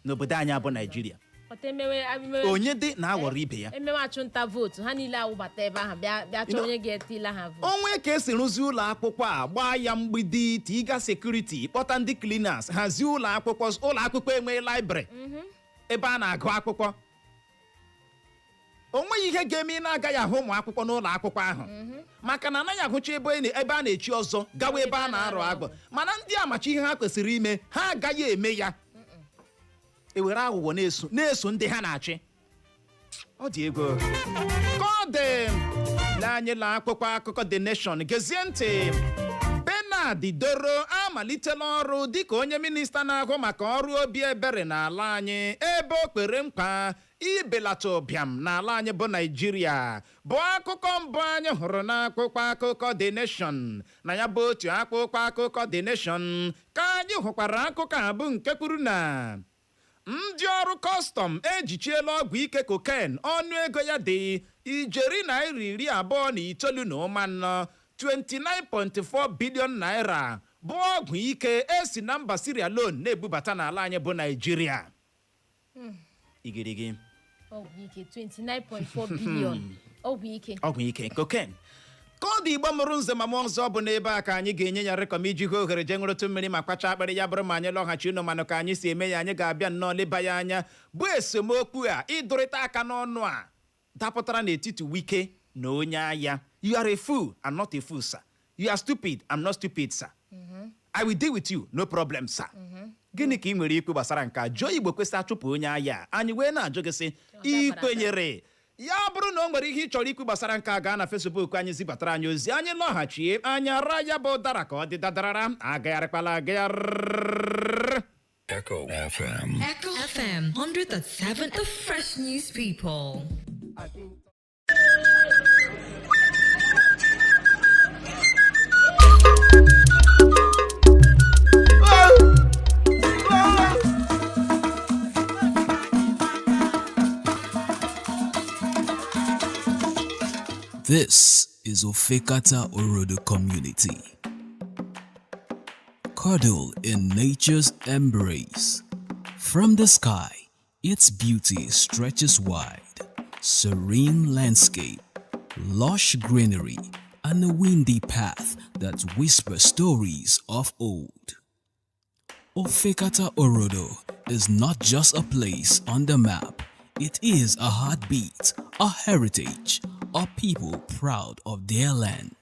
Speaker 1: n'obodo anyị abụ Naijiria?
Speaker 2: Pụta emewe emewe.
Speaker 1: Onye dị na-aghọrọ ibe ya.
Speaker 2: Emewe achụnta vootu, ha niile awụbata ebe ahụ, bịa bịa chọọ onye ga-etila ha vootu.
Speaker 1: Onwe ka esi rụzie ụlọ akwụkwọ a, gbaa ya mgbidi, tiga security, kpọta ndị cleaners, hazie ụlọ akwụkwọ. Ụlọ akwụkwọ enweghị library ebe a na-agụ akwụkwọ. O nweghị ihe ga-eme ị na-agaghị ahụ ụmụ akwụkwọ n'ụlọ akwụkwọ ahụ, maka na anaghị ahụcha ebe a na-echi ọzọ gawa ebe a na-arụ agụ. Mana ndị amachi ihe ha kwesịrị ime, ha agaghị eme ya. Ewere aghụghọ na-eso na-eso ndị ha na-achị. Ọ dị ego ka ọ dị. Lee anyị la akwụkwọ akụkọ The Nation. Gezie ntị. Bernard Doro amalitela ọrụ dịka onye minista na-ahụ maka ọrụ obi ebere n'ala anyị, ebe o kwere nkwa ibelata ụbịam n'ala anyị bụ Naijiria, bụ akụkọ mbụ anyị hụrụ n'akwụkwọ akụkọ The Nation. Na ya bụ otu akwụkwọ akụkọ The Nation ka anyị hụkwara akụkọ a, bụ nke kwuru na ndị ọrụ custom ejichiela ọgwụ ike cocaine ọnụ ego ya dị ijeri naira 29.4, 29.4 billion naira, bụ ọgwụ ike esi na mba Sierra Leone na-ebubata n'ala anyị bụ Naijiria. Igirigi.
Speaker 2: Ọgwụ ike 29.4 billion, ọgwụ ike.
Speaker 1: Ọgwụ ike cocaine ka ọ dị. Igbo mụrụ nze ma mụọ ọzọ, bụ n'ebe a ka anyị ga-enye ya rịkọm iji hụ ohere jee ṅụrụtụ mmiri ma kpacha akpịrị. Ya bụrụ ma anyị lọghachi, unu manụ ka anyị si eme ya. Anyị ga-abịa nnọọ leba ya anya, bụ esemokwu a, ịdụrịta aka n'ọnụ a dapụtara n'etiti Wike na onye agha. "You are a fool." "I'm not a fool, sir." "You are stupid." "I'm not stupid, sir." "I will deal with you, no problem, sir." Gịnị ka ị nwere ikwu gbasara nke a? Jụọ Igbo kwesị achụpụ onye agha a. Anyị wee na-ajụ gị sị, ị kwenyere ya? Bụrụ na o nwere ihe ị chọrọ ikwu gbasara nke a, gaa na Facebook anyị zibatara anyị ozi. Anyị lọghachie, anyị ara ya bụ ụdara ka ọ dị dadarara. Agagharịkwala agagharị.
Speaker 3: Echo FM.
Speaker 4: Echo FM 100.7, the fresh news people.
Speaker 5: This is Ofekata Orodo Community. Cuddle in nature's embrace. From the sky, its beauty stretches wide. Serene landscape, lush greenery, and a windy path that whispers stories of old. Ofekata Orodo is not just a place on the map, it is a heartbeat, a heritage, a people proud of their land.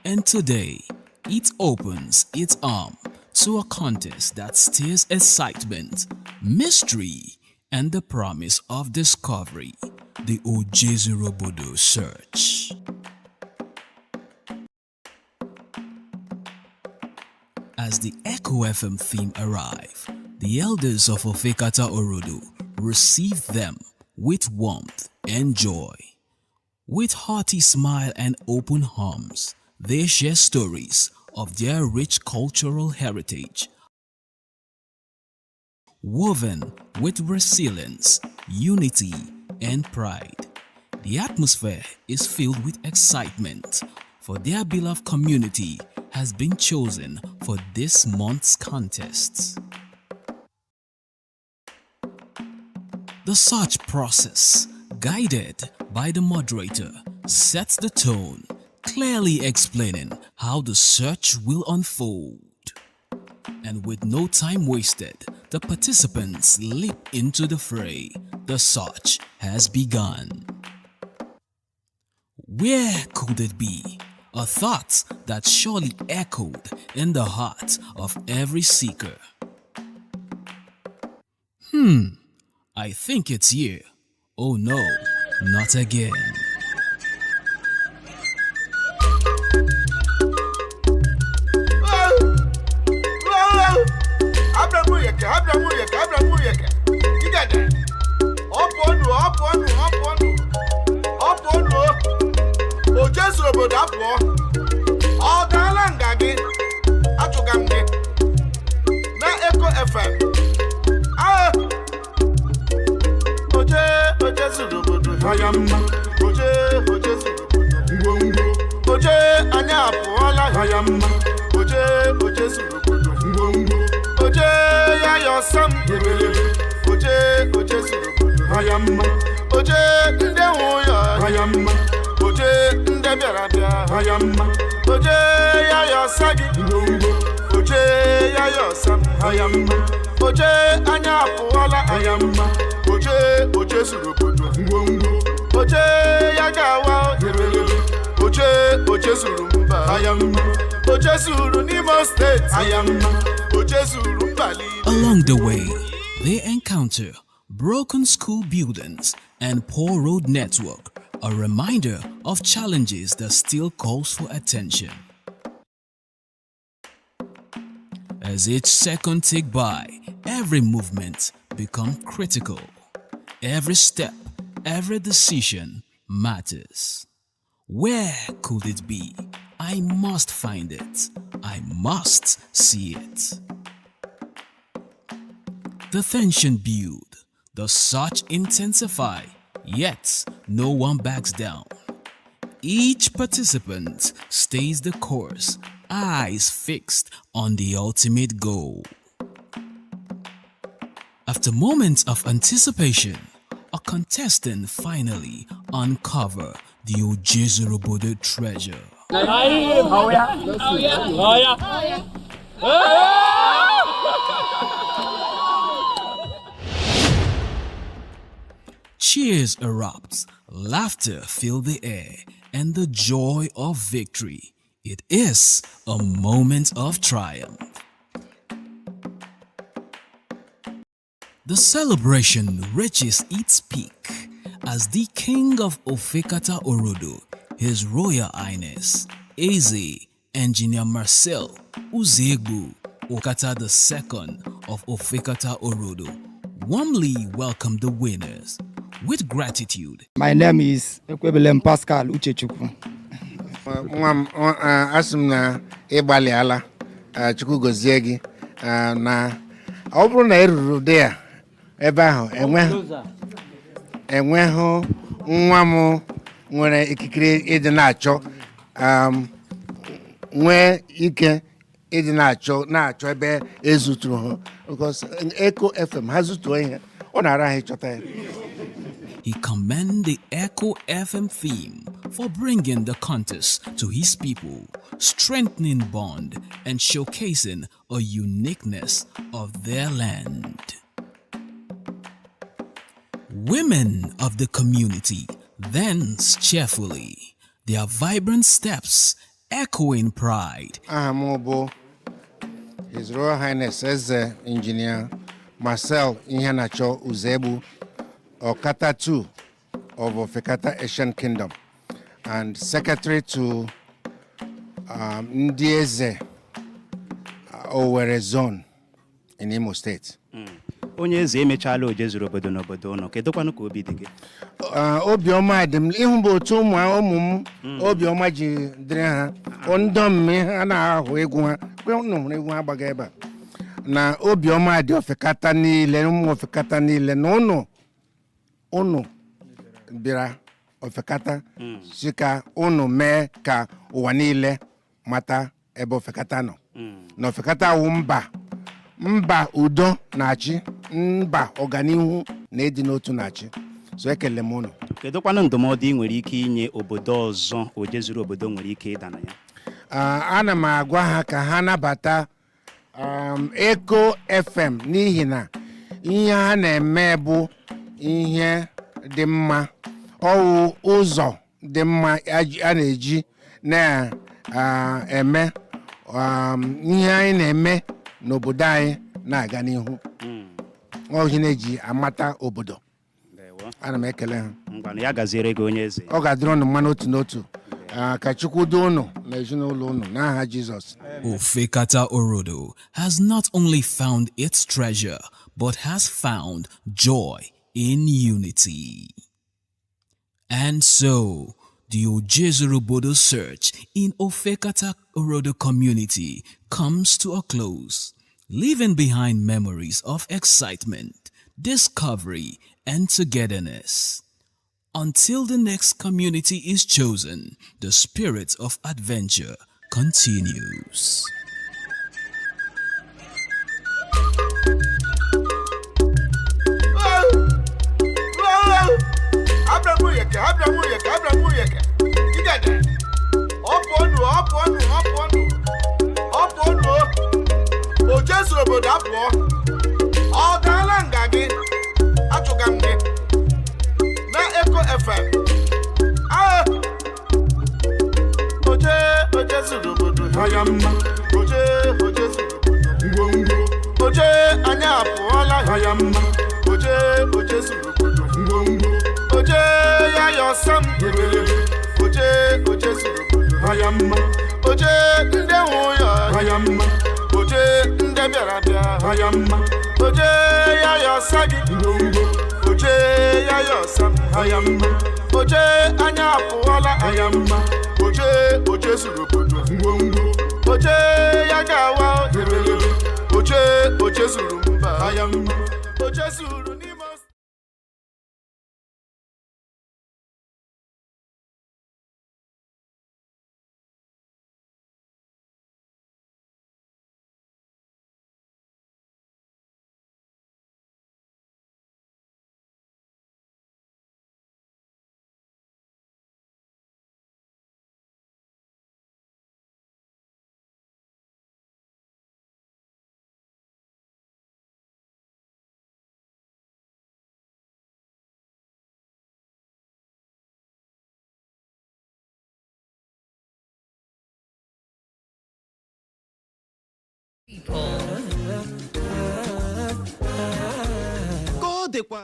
Speaker 5: And today, it opens its arm to a contest that stirs excitement, mystery, and the promise of discovery, the Ojezurobodo Search. As the Echo FM theme arrive, the elders of Ofekata Orodo receive them with warmth and joy. With hearty smile and open arms, they share stories of their rich cultural heritage, woven with resilience, unity, and pride. The atmosphere is filled with excitement, for their beloved community has been chosen for this month's contest. The search process, guided by the moderator, sets the tone, clearly explaining how the search will unfold. And with no time wasted, the participants leap into the fray. The search has begun. Where could it be? A thought that surely echoed in the heart of every seeker. I think it's here. Oh no, not again.
Speaker 6: Abramuyeke, Abramuyeke, Abramuyeke. Igede. Ọ pụọnụ, ọ pụọnụ, ọ pụọnụ. Ọ pụọnụ o. O jezuru obodo apụọ. Ọ gaala nga gị. Achụga m gị. Na Echo FM. Ah! Oje, oje zuru obodo ya mma. Oje, oje zuru obodo ngwongwo. Oje, anyị apụọla ya mma. Oje, oje zuru obodo ngwongwo. Oje ya yọsam. Oje. Oje ndị nwe ụyọ, oje ndị bịara bịa, oje ya ya ọsa gị, oje ya ya ọsa m, oje anya apụọla, oje oje zuru obodo, oje ya ga-awa, oje oje zuru mba, oje zuru n'Imo Steeti, oje zuru mba niile.
Speaker 5: Along the way, they encounter broken school buildings and poor road network, a reminder of challenges that still calls for attention. As each second tick by, every movement become critical. Every step, every decision matters. Where could it be? I must find it. I must see it. The tension build, the search intensify, yet no one backs down. Each participant stays the course, eyes fixed on the ultimate goal. After moments of anticipation, a contestant finally uncover the Ojezurubodo treasure.
Speaker 7: Oh yeah.
Speaker 5: Cheers erupt, laughter fill the air, and the joy of victory. It is a moment of triumph. The celebration reaches its peak as the king of Ofekata Orodo, His Royal Highness, Eze Engineer Marcel Uzegbu Okata II of Ofekata Orodo, warmly welcomed the winners with gratitude.
Speaker 8: My name is Ekwebelem Pascal Uchechukwu.
Speaker 9: Nwa m, asị m na ịgbalịala. Chukwu gozie gị. Na ọ bụrụ na ị ruru dị ya ebe ahụ, enweghị nwa m nwere ikikere ịdị na-achọ, nwee ike ịdị na-achọ ebe ezuturu ha, because Echo FM ha zutuo ihe, ọ na-ara ha ịchọta ya.
Speaker 5: He commended the Echo FM theme for bringing the contest to his people, strengthening bond and showcasing a uniqueness of their land. Women of the community dance cheerfully, their vibrant steps echoing pride.
Speaker 9: Aha m bụ His Royal Highness Eze Engineer Marcel Iheanacho Uzegbu, Okata II of Ofekata Ancient Kingdom and secretary to ndị eze Owerri Zone in Imo State.
Speaker 1: Onye eze, emechaala oje zuru obodo n'obodo ụnụ. Kedụkwanụ ka obi dị gị?
Speaker 9: Obiọma dị m ịhụ bụ otu ụmụ m obiọma ji dịrị ha ndị omume ha na-ahụ egwu ha kwe unu hụrụ egwu ha gbaga ebe a, na obiọma dị Ofekata niile, ụmụ Ofekata niile, na ụnụ bịara Ofekata si ka ụnụ mee ka ụwa niile mata ebe Ofekata nọ, na Ofekata wụ mba udo na-achị, mba ọganihu na ịdị n'otu na-achị. So ekele m ụnụ.
Speaker 1: Kedụkwanụ ndụmọdụ ị nwere ike inye obodo ọzọ oje zuru obodo nwere ike ịda na ya?
Speaker 9: Ana m agwa ha ka ha nabata Echo FM, n'ihi na ihe ha na-eme bụ ihe dị mma, ọwụ ụzọ dị mma a na-eji na-eme ihe anyị na-eme n'obodo anyị na-aga n'ihu. Ọ ihe na-eji amata obodo.
Speaker 1: Ndewo.
Speaker 9: Ana m ekele ha.
Speaker 1: Ngwanụ, ya gaziere gị, onye eze.
Speaker 9: Ọ ga-adịrị unu mma n'otu n'otu. Ka Chukwu duo unu na ezinụlọ unu n'aha Jizọs.
Speaker 5: Ofekata Orodo has not only found its treasure, but has found joy in unity. And so, the Ojezurubodo search in Ofekata Orodo community comes to a close, leaving behind memories of excitement, discovery, and togetherness. Until the next community is chosen, the spirit of adventure continues.
Speaker 6: Wow! obodo apụọ. Ọ daala nga gị, achụga m gị na Eko FM. Ah! Oje oje zuru obodo ha mma. Oje oje zuru obodo ngwongwo. Oje anyị apụọla ha mma. Oje oje zuru obodo ngwongwo. Oje ya yọsam ebelebe. Oje oje zuru obodo ha mma. Oje ndị nwe ụyọ ha mma. Oje ndị bịara bịa ha mma. Oje ya yọsa gị ngwongwo. Oje ya yọsam ha mma. Oje anyị apụọla ha mma. Oje oje zuru obodo ngwongwo. Oje ya ga-awa ebelebe. Oje oje zuru mba ha mma. Oje zuru n'Imo.
Speaker 4: People.
Speaker 1: Ka ọ dịkwa.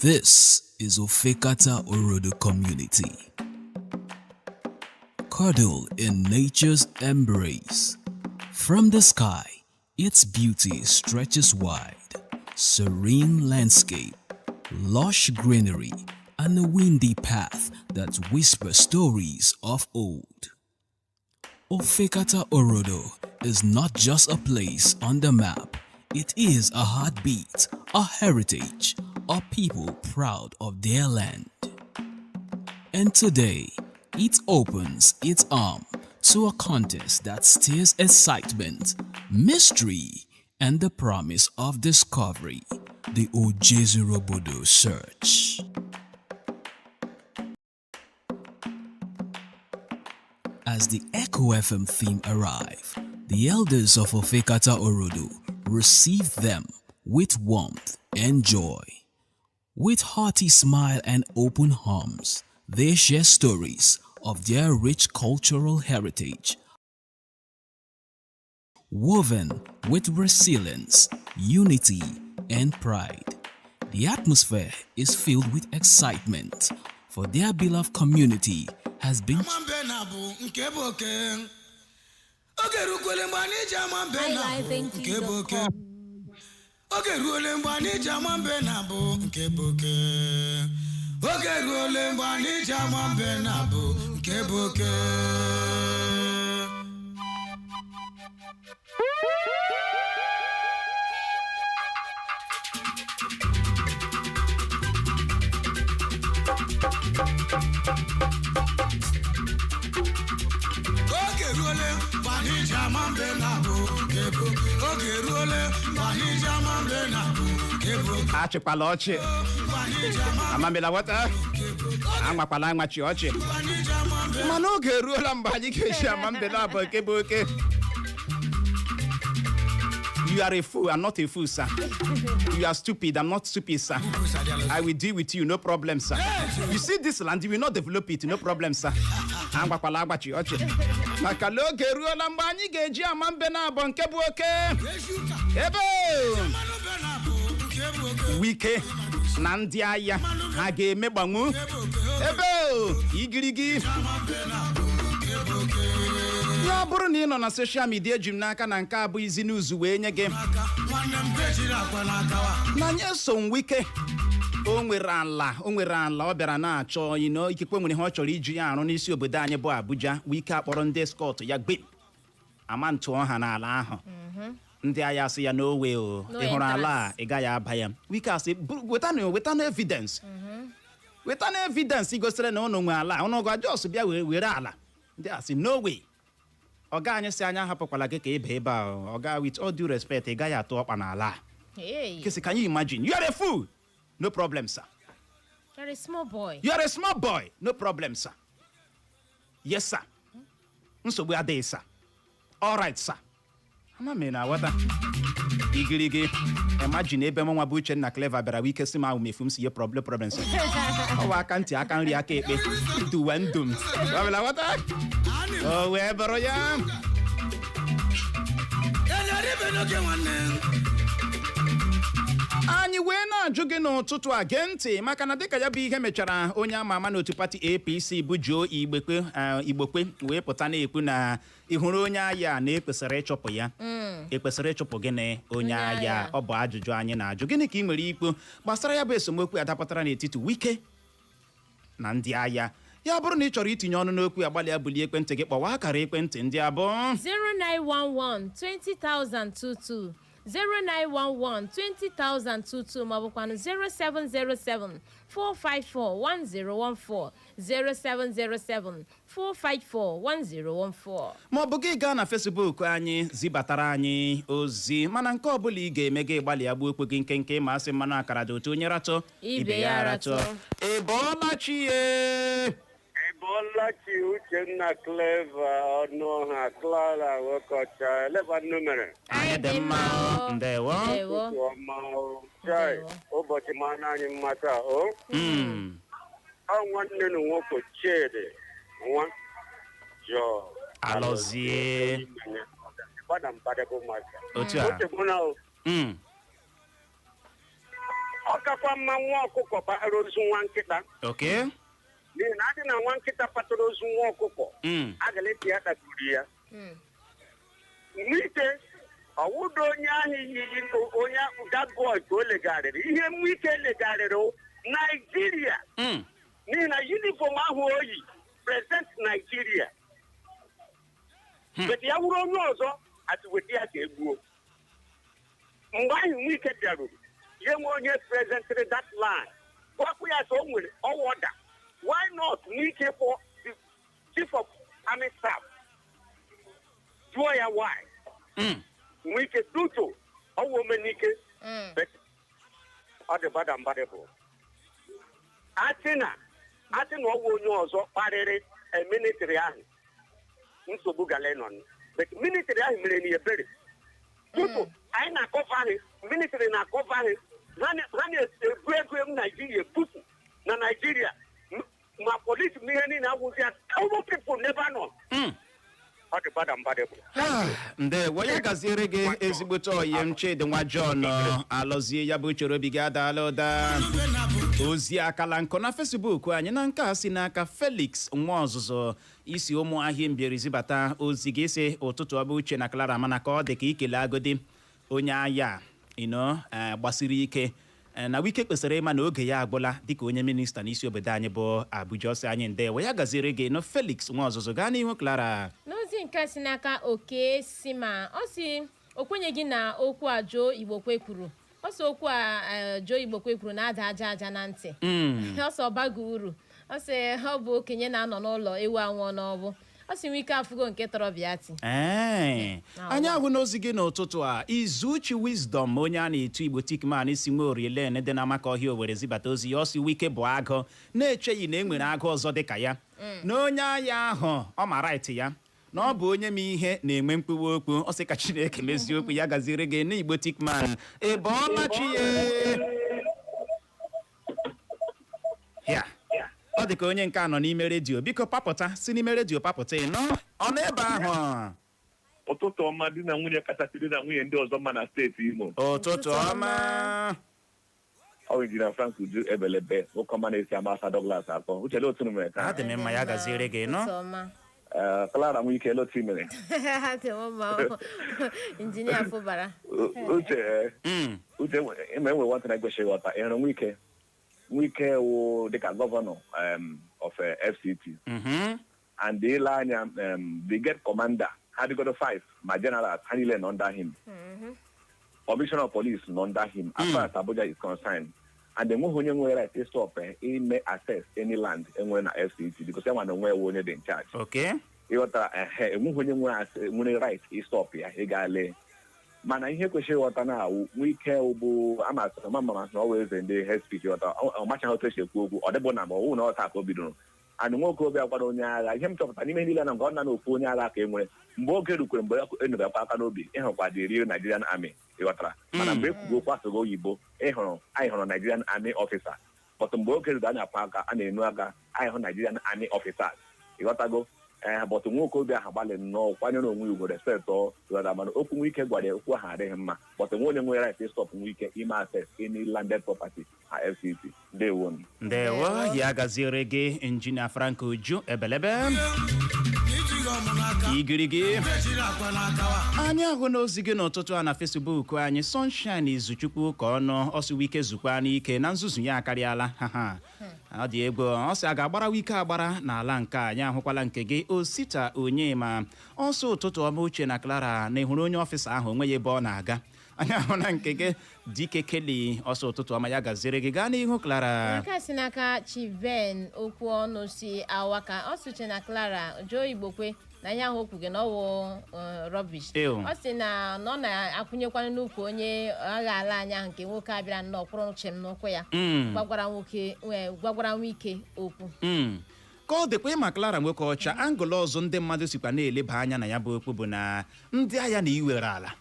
Speaker 5: This is Ofekata Orodo Community. Cuddle in nature's embrace. From the sky, its beauty stretches wide. Serene landscape, lush greenery, and a windy path that whispers stories of old. Ofekata Orodo is not just a place on the map. It is a heartbeat, a heritage, a people proud of their land. And today, it opens its arm to a contest that stirs excitement, mystery, and the promise of discovery, the Ojezurobodo Search. As the Echo FM theme arrive, the elders of Ofekata Orodo received them with warmth and joy. With hearty smile and open arms, they share stories of their rich cultural heritage, woven with resilience, unity, and pride. The atmosphere is filled with excitement, for their beloved community has been
Speaker 10: Mbe na bụ nke bụ oke. Oge rukwele mgbe anyị ji ama mbe na bụ nke bụ oke. Oge ruole mgbe anyị ji ama mbe na bụ nke bụ oke. Oge ruole mgbe anyị ji ama mbe na bụ nke bụ oke. Oge ruole mgbe anyị ji ama mbe na bụ nke bụ oke. Oge ruole mgbe anyị ji ama mbe na bụ nke bụ oke.
Speaker 1: Achịkwala ọchị.
Speaker 10: Mgbe anyị ji ama
Speaker 1: Amamila wata anwakwala anwachi ọchị.
Speaker 10: Mgbe anyị ji ama mbe.
Speaker 1: Mana oge eruola mgbe anyị ga-eji ama mbe na-abụ nke bụ oke. You are a fool. I'm not a fool, sir. You are stupid. I'm not stupid, sir. I will deal with you, no problem, sir. You see this land, you will not develop it, no problem, sir. Agbakwala agbachi ọchị. Maka na oge eruola mgbe anyị ga-eji ama mbe na-abụ nke bụ oke. Ebe Wike na ndị agha ha ga-emegbanwu ebe igirigi ya. Bụrụ na ị nọ na social media, eji m n'aka na nke a bụ izi n'uzu wee nye gị
Speaker 10: Nwanne m gejiri akwa n'akawa.
Speaker 1: na Nyesom Wike, o nwere ala, o nwere ala ọ bịara na-achọ ino ikekwe nwere ihe ọ chọrọ iji ya arụ n'isi obodo anyị bụ Abuja. Wike akpọrọ ndị escort ya gbe ama ntụọ ha n'ala ahụ. Ndị agha asị ya n'owe o
Speaker 2: No
Speaker 1: ị hụrụ ala a,
Speaker 2: entrance.
Speaker 1: ị gaghị aba ya. Wike asị, "Wetanụ wetanụ evidence, wetanụ evidence gosiri na ụnụ nwe ala, ụnụ gwa jos bịa were were ala." Ndị asị no way. Ọga anyị si anyị ahapụkwala gị ka ịba ebe a. Ọga, with all due respect, ị gaghị atụ ọkpa n'ala a.
Speaker 2: Hey,
Speaker 1: Kesi, can you imagine? You are a fool. No problem, sir.
Speaker 2: You're a small boy.
Speaker 1: You are a small boy. No problem, sir. Yes, sir. Nsogbu adịghị, sir. All right, sir. Ama m na aghọta igirigi. Imagine ebe m nwa bụ Uchenna Clever bịara wike si m ahụ mefu m si ye problem, problem, sir. Ọwa aka ntị, aka nri, aka ekpe, duwe ndụ m. Ọ bụla ghọta, o wee bụrụ ya.
Speaker 10: Enyere n'oge nwanne.
Speaker 1: Anyị wee na-ajụ gị n'ụtụtụ a, gee ntị, maka na dịka ya bụ ihe mechara, onye ama ama n'otu pati APC bụ Joe Igbekwe, Igbokwe wee pụta na-ekwu na ị hụrụ onye agha na ekwesịrị ịchụpụ ya. Ekwesịrị ịchụpụ gịnị? Onye agha.
Speaker 2: Agha.
Speaker 1: Ọ bụ ajụjụ anyị na-ajụ. Gịnị ka ị nwere ikwu gbasara ya bụ esemokwu adapụtara n'etiti Wike na ndị agha ya? Bụrụ na ị chọrọ itinye ọnụ n'okwu ya, gbalịa bulie ekwentị gị, kpọwa akara ekwentị ndị abụọ:
Speaker 2: 0911 20022, 0911 20022, maọbụkwanụ 0707 454 1014, 0707 454 1014.
Speaker 1: Ma ọ bụ gị gaa na Facebook anyị zibatara anyị ozi. Mana nke ọbụla ị ga-eme, gị gbalịa gbuo okwe gị nkenke, ma asị mmanụ akara dị otu onye ratụ,
Speaker 2: ibe ya ratụ.
Speaker 1: Ị bọọla chi ye?
Speaker 11: Ịbọọla chi, Uchenna Clever, Ọnụọha, Clara Nwokocha, eleba nnu mere.
Speaker 1: Anyị dị mma o. Ndewo.
Speaker 2: Ndewo.
Speaker 11: Ụtụtụ ọma o. Chai,
Speaker 2: Ndewo.
Speaker 11: ụbọchị mana anyị mma taa o. Ọ nwanne na nwoke Chidi nwa Jọọ.
Speaker 1: Alọzie.
Speaker 11: Gbada mbadebe ụmụaka.
Speaker 1: Otu a.
Speaker 11: Uche na o. Ọ kakwa mma nwa ọkụkọ kpatara ozu nwa nkịta. N'ihi na adị na nwa nkịta kpatara ozu nwa ọkụkọ. Agala ya kpaturu ya. Nwike ọwụdo onye ahụ yiri onye that boy ka o legharịrị ihe Nwike legharịrị Naijiria, n'ihi na uniform ahụ o yi present Naijiria. But ya wụrụ onye ọzọ, atụweta ya ka egbuo. Mgbe ahụ Nwike bịaruru, ya nwe onye presentịrị that line, gwakwu ya ka o nwere ọwọda. Why not Nwike kpọ the chief of army staff, jụọ ya why? Nwike duto ọwụ omenike. But ọ dị bada mbadị bụ asị na ọwụ onye ọzọ kparịrị military ahụ, nsogbu gara nọ. But military ahụ mere na ebere tupu anyị na-akọva ahụ, military na-akọva ahụ, ha na-ebu ego m Naijiria ebupụ na Naijiria, ma polisi ma ihe niile agwụzi ya. Ụmụ people never know. Ọ dị bada mbadị bụ.
Speaker 1: Ndewo, ya gaziere gị, ezigbote oyi m, Chidi nwa John Alọzie. Ya bụ chere obi gị adaala ụda. Ozi akala nkọ na Facebook anyị na nke a si n'aka Felix nwa ọzụzụ isi ụmụ ahịa mbieri zibata ozi gị, si ụtụtụ ọbụ Uche na Clara, mana ka ọ dị ka ikele agodi onye agha ino gbasiri ike, na Wike kwesịrị ịma na oge ya agwụla dịka onye minista n'isi obodo anyị bụ Abuja. Ọsị anyị ndewo, ya gaziere gị nụ, Felix nwa ọzụzụ. Gaa n'ihu, Clara.
Speaker 2: N'ozi nke si n'aka Oke si ma ọ si o kwenyeghị na okwu a Joe Igbokwe kwuru. Ọ sị okwu a Joe Igbokwe kwuru na-ada aja aja na ntị. Ọ sị ọ baghị uru. Ọ sị ọ bụ okenye na-anọ n'ụlọ ewu anwụọ n'ọbụ. Ọ sị nwee ike afụgo nke tọrọ bịa ti.
Speaker 1: Ee, anyị ahụ n'ozi gị n'ụtụtụ a. Izuchi Wisdom, onye a na-etu Igbo Tikman, si nwe Orielen dị na Amaka Ọhịa Owere zibata ozi ya. Ọ sị Wike bụ agụ na-echeghị na e nwere agụ ọzọ dịka ya, na onye agha ahụ ọ ma right ya, na ọ bụ onye ma ihe na-enwe mkpụwa okwu. Ọ sị ka Chineke mezie okwu. Ya gaziri gị n'Igbo Tikman. Ị bọọla chi ye? Ya ọ dị ka onye nke a nọ n'ime redio. Biko papụta, si n'ime redio papụta. Ị nọ, ọ nọ ebe ahụ.
Speaker 12: Ụtụtụ ọma, di na nwunye kachasị di na nwunye ndị ọzọ mma na steeti Imo.
Speaker 1: Ụtụtụ ọma.
Speaker 12: Ọ bụ Injinia Frank Uju Ebelebe, nwoke ọma na-esi Amasa Douglas atọ. Uche, otu unu mere taa?
Speaker 1: Adị m mma, ya gaziere gị nọ.
Speaker 2: Ụtụtụ ọma.
Speaker 12: Ee, Clara Nwike, otu i mere?
Speaker 2: Adị m mma, Injinia Fụbara.
Speaker 12: Uche, Uche, eme enwe nwata na-ekwesịghị ịghọta. Ị hụrụ Nwike? Nwike wụ dịka gọvanọ of FCT, and ile anya brigade commander ha dịgodo 5, ma generals ha niile nọ under him, commissioner of police nọ under him as far as Abuja is concerned, and enweghị onye nwere right stop ime access any land enwere na FCT because enwa na onwe ewu onye dị in charge. Ịghọtara? Ehe, enweghị onye nwere nwere right ịstop ya ịga lee. Mana ihe kwesịrị ịghọta na awụ Nwike bụ amasị ma ma na ọ wụ eze ndị hate speech. Ịghọta? Ọ machaghị otu esi ekwu okwu. Ọ dịbụ na ma ọ wụ na ọ taa ka o bidoro. And nwoke obi akwara onye agha, ihe m chọpụtara n'ime niile na nke ọ na na ofu onye agha ka e nwere mgbe oge rukwere, mgbe enubakwa aka n'obi, ịhụkwa the real Nigerian Army. Ịghọtara? Mana mgbe ekwugo okwu asụghị oyibo, ịhụrụ anyị hụrụ Nigerian Army officer, but mgbe oge ruru, a na-akwa aka, a na-enu aka, anyị hụ Nigerian Army officers. Ịghọtago? Ee, but nwoke obi ahụ gbalị nnọọ kwanyere onwe ugwu, respect ọ. Ịghọta? Mana okwu Nwike gwara ya, okwu ahụ adịghị mma, but nwe onye nwere right stop Nwike ime access any landed property na FCT. Ndewo.
Speaker 1: Ndewo, ya gaziere gị, Injinia Frank Uju Ebelebe.
Speaker 10: Ijighị ọmụ n'aka.
Speaker 1: Igirigi.
Speaker 10: Ejiri akwa n'aka wa.
Speaker 1: Anyị ahụ n'ozi gị n'ụtụtụ a na Facebook anyị. Sunshine Izuchukwu ka ọnụ ọsị Wike zukwa n'ike na nzuzu ya akarịala. Ha ha, ọ dị egwu. Ọ sị a ga-agbara Wike agbara n'ala nke a. Anyị ahụkwala nke gị, Osita Onyema. Ọsọ ụtụtụ ọma, Uche na Clara, na ịhụrụ onye officer ahụ, onwe ya ebe ọ na-aga. Anyị ahụ na nke gị, Dike Keli. Ọsọ ụtụtụ ọma, ya gaziere gị. Gaa n'ihu, Clara.
Speaker 2: Nke a si n'aka Chiven okwu ọnụ si awaka. Ọ sị, Uche na Clara, Joe Igbokwe na ihe ahụ okwu gị na ọwụ rubbish.
Speaker 1: Ew.
Speaker 2: Ọ sị na ọ na-akwụnyekwanụ n'ukwu onye agha ala anyị ahụ nke nwoke a bịara nnọọ kwụrụ chem n'ụkwụ ya, gwagwara nwoke, gwagwara Nwike okwu.
Speaker 1: Ka ọ dịkwa ịma, Clara nwoke ọcha, angle ọzọ ndị mmadụ sikwa na-eleba anya na ya bụ okwu bụ na ndị agha na iwere ala.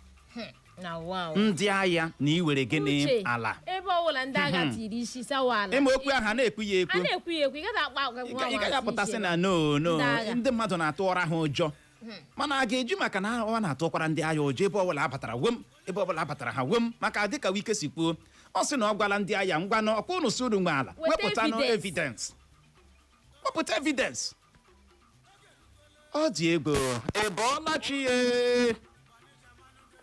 Speaker 2: Na wow.
Speaker 1: Ndị agha na iwere gịnị?
Speaker 2: Uche,
Speaker 1: Ala.
Speaker 2: Ebe ọbụla ndị agha tiri isi sawa ala.
Speaker 1: Ịma okwu ahụ a na-ekwu ya
Speaker 2: A
Speaker 1: ekwu.
Speaker 2: na-ekwu ya ekwu, ị gaghị akpa agwa.
Speaker 1: Ị gaghị apụtasị na no, no.
Speaker 2: Ndị agha.
Speaker 1: Ndị mmadụ na-atụ ọra ha ụjọ, mana a ga-eji maka na ọ na-atụkwara ndị agha ụjọ, ebe ọbụla abatara wem, ebe ọbụla abatara ha wem. Maka dịka Wike si kwuo, ọ sị na ọ gwala ndị agha, ngwa na ọkwa unu si unu nwe ala,
Speaker 2: weta
Speaker 1: wepụtanụ
Speaker 2: evidence.
Speaker 1: Evidence, wepụta evidence. Ọ dị egwu. Ị bọọla chi ye?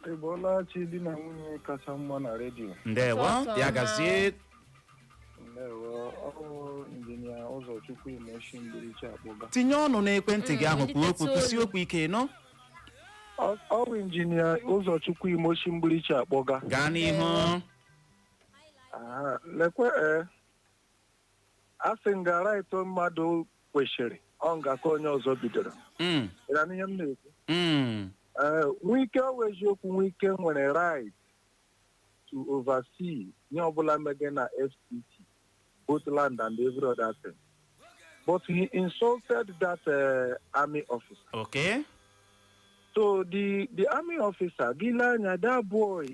Speaker 13: Ị bọọla chi, di na nwunye kacha mma na redio.
Speaker 1: Ndewo.
Speaker 2: Ụtụtụ
Speaker 1: Ya
Speaker 2: ọma.
Speaker 1: gazie.
Speaker 13: Ndewo, ọrụ Injinia Ụzọchukwu Imoshi Mgbirichi akpọga.
Speaker 1: Tinye ọnụ n'ekwentị gị ahụ, kwuo okwu,
Speaker 2: welite
Speaker 1: kwụsị
Speaker 2: olu.
Speaker 1: Okwu ike nọ.
Speaker 13: Ọrụ Injinia Ụzọchukwu Imoshi Mgbirichi akpọga.
Speaker 1: Gaa n'ihu.
Speaker 13: Aha, lekwe, ee, a sị nga right mmadụ kwesịrị ọ nga ka onye ọzọ bidoro. Ị na ihe m na-ekwu?
Speaker 1: Mm.
Speaker 13: Ee, Nwike, ọ bụ eziokwu, Nwike nwere right to oversee ihe ọbụla mege na FCT, both land and every other thing, but he insulted that army officer. So the army officer, gị lee anya, that boy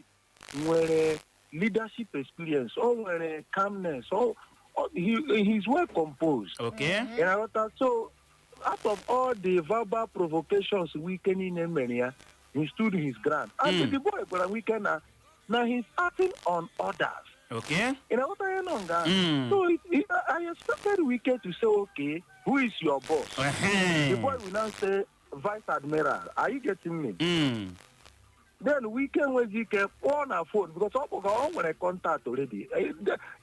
Speaker 13: nwere leadership experience, o nwere calmness, he's well composed. Ị na-aghọta? So out of all the verbal provocations Wike niile mere ya, he stood his ground and the boy gwara Wike na he's acting on orders. Ị na-aghọta ihe nọ nga?
Speaker 1: Mm.
Speaker 13: So I expected Wike to say, "Okay, who is your boss?"
Speaker 1: Ehem.
Speaker 13: The boy will now say, "Vice Admiral." Are you getting me?
Speaker 1: Mm.
Speaker 13: Then Wike nwezi ike kpọọ na phone, because ọ kpọga, ọ nwere contact already.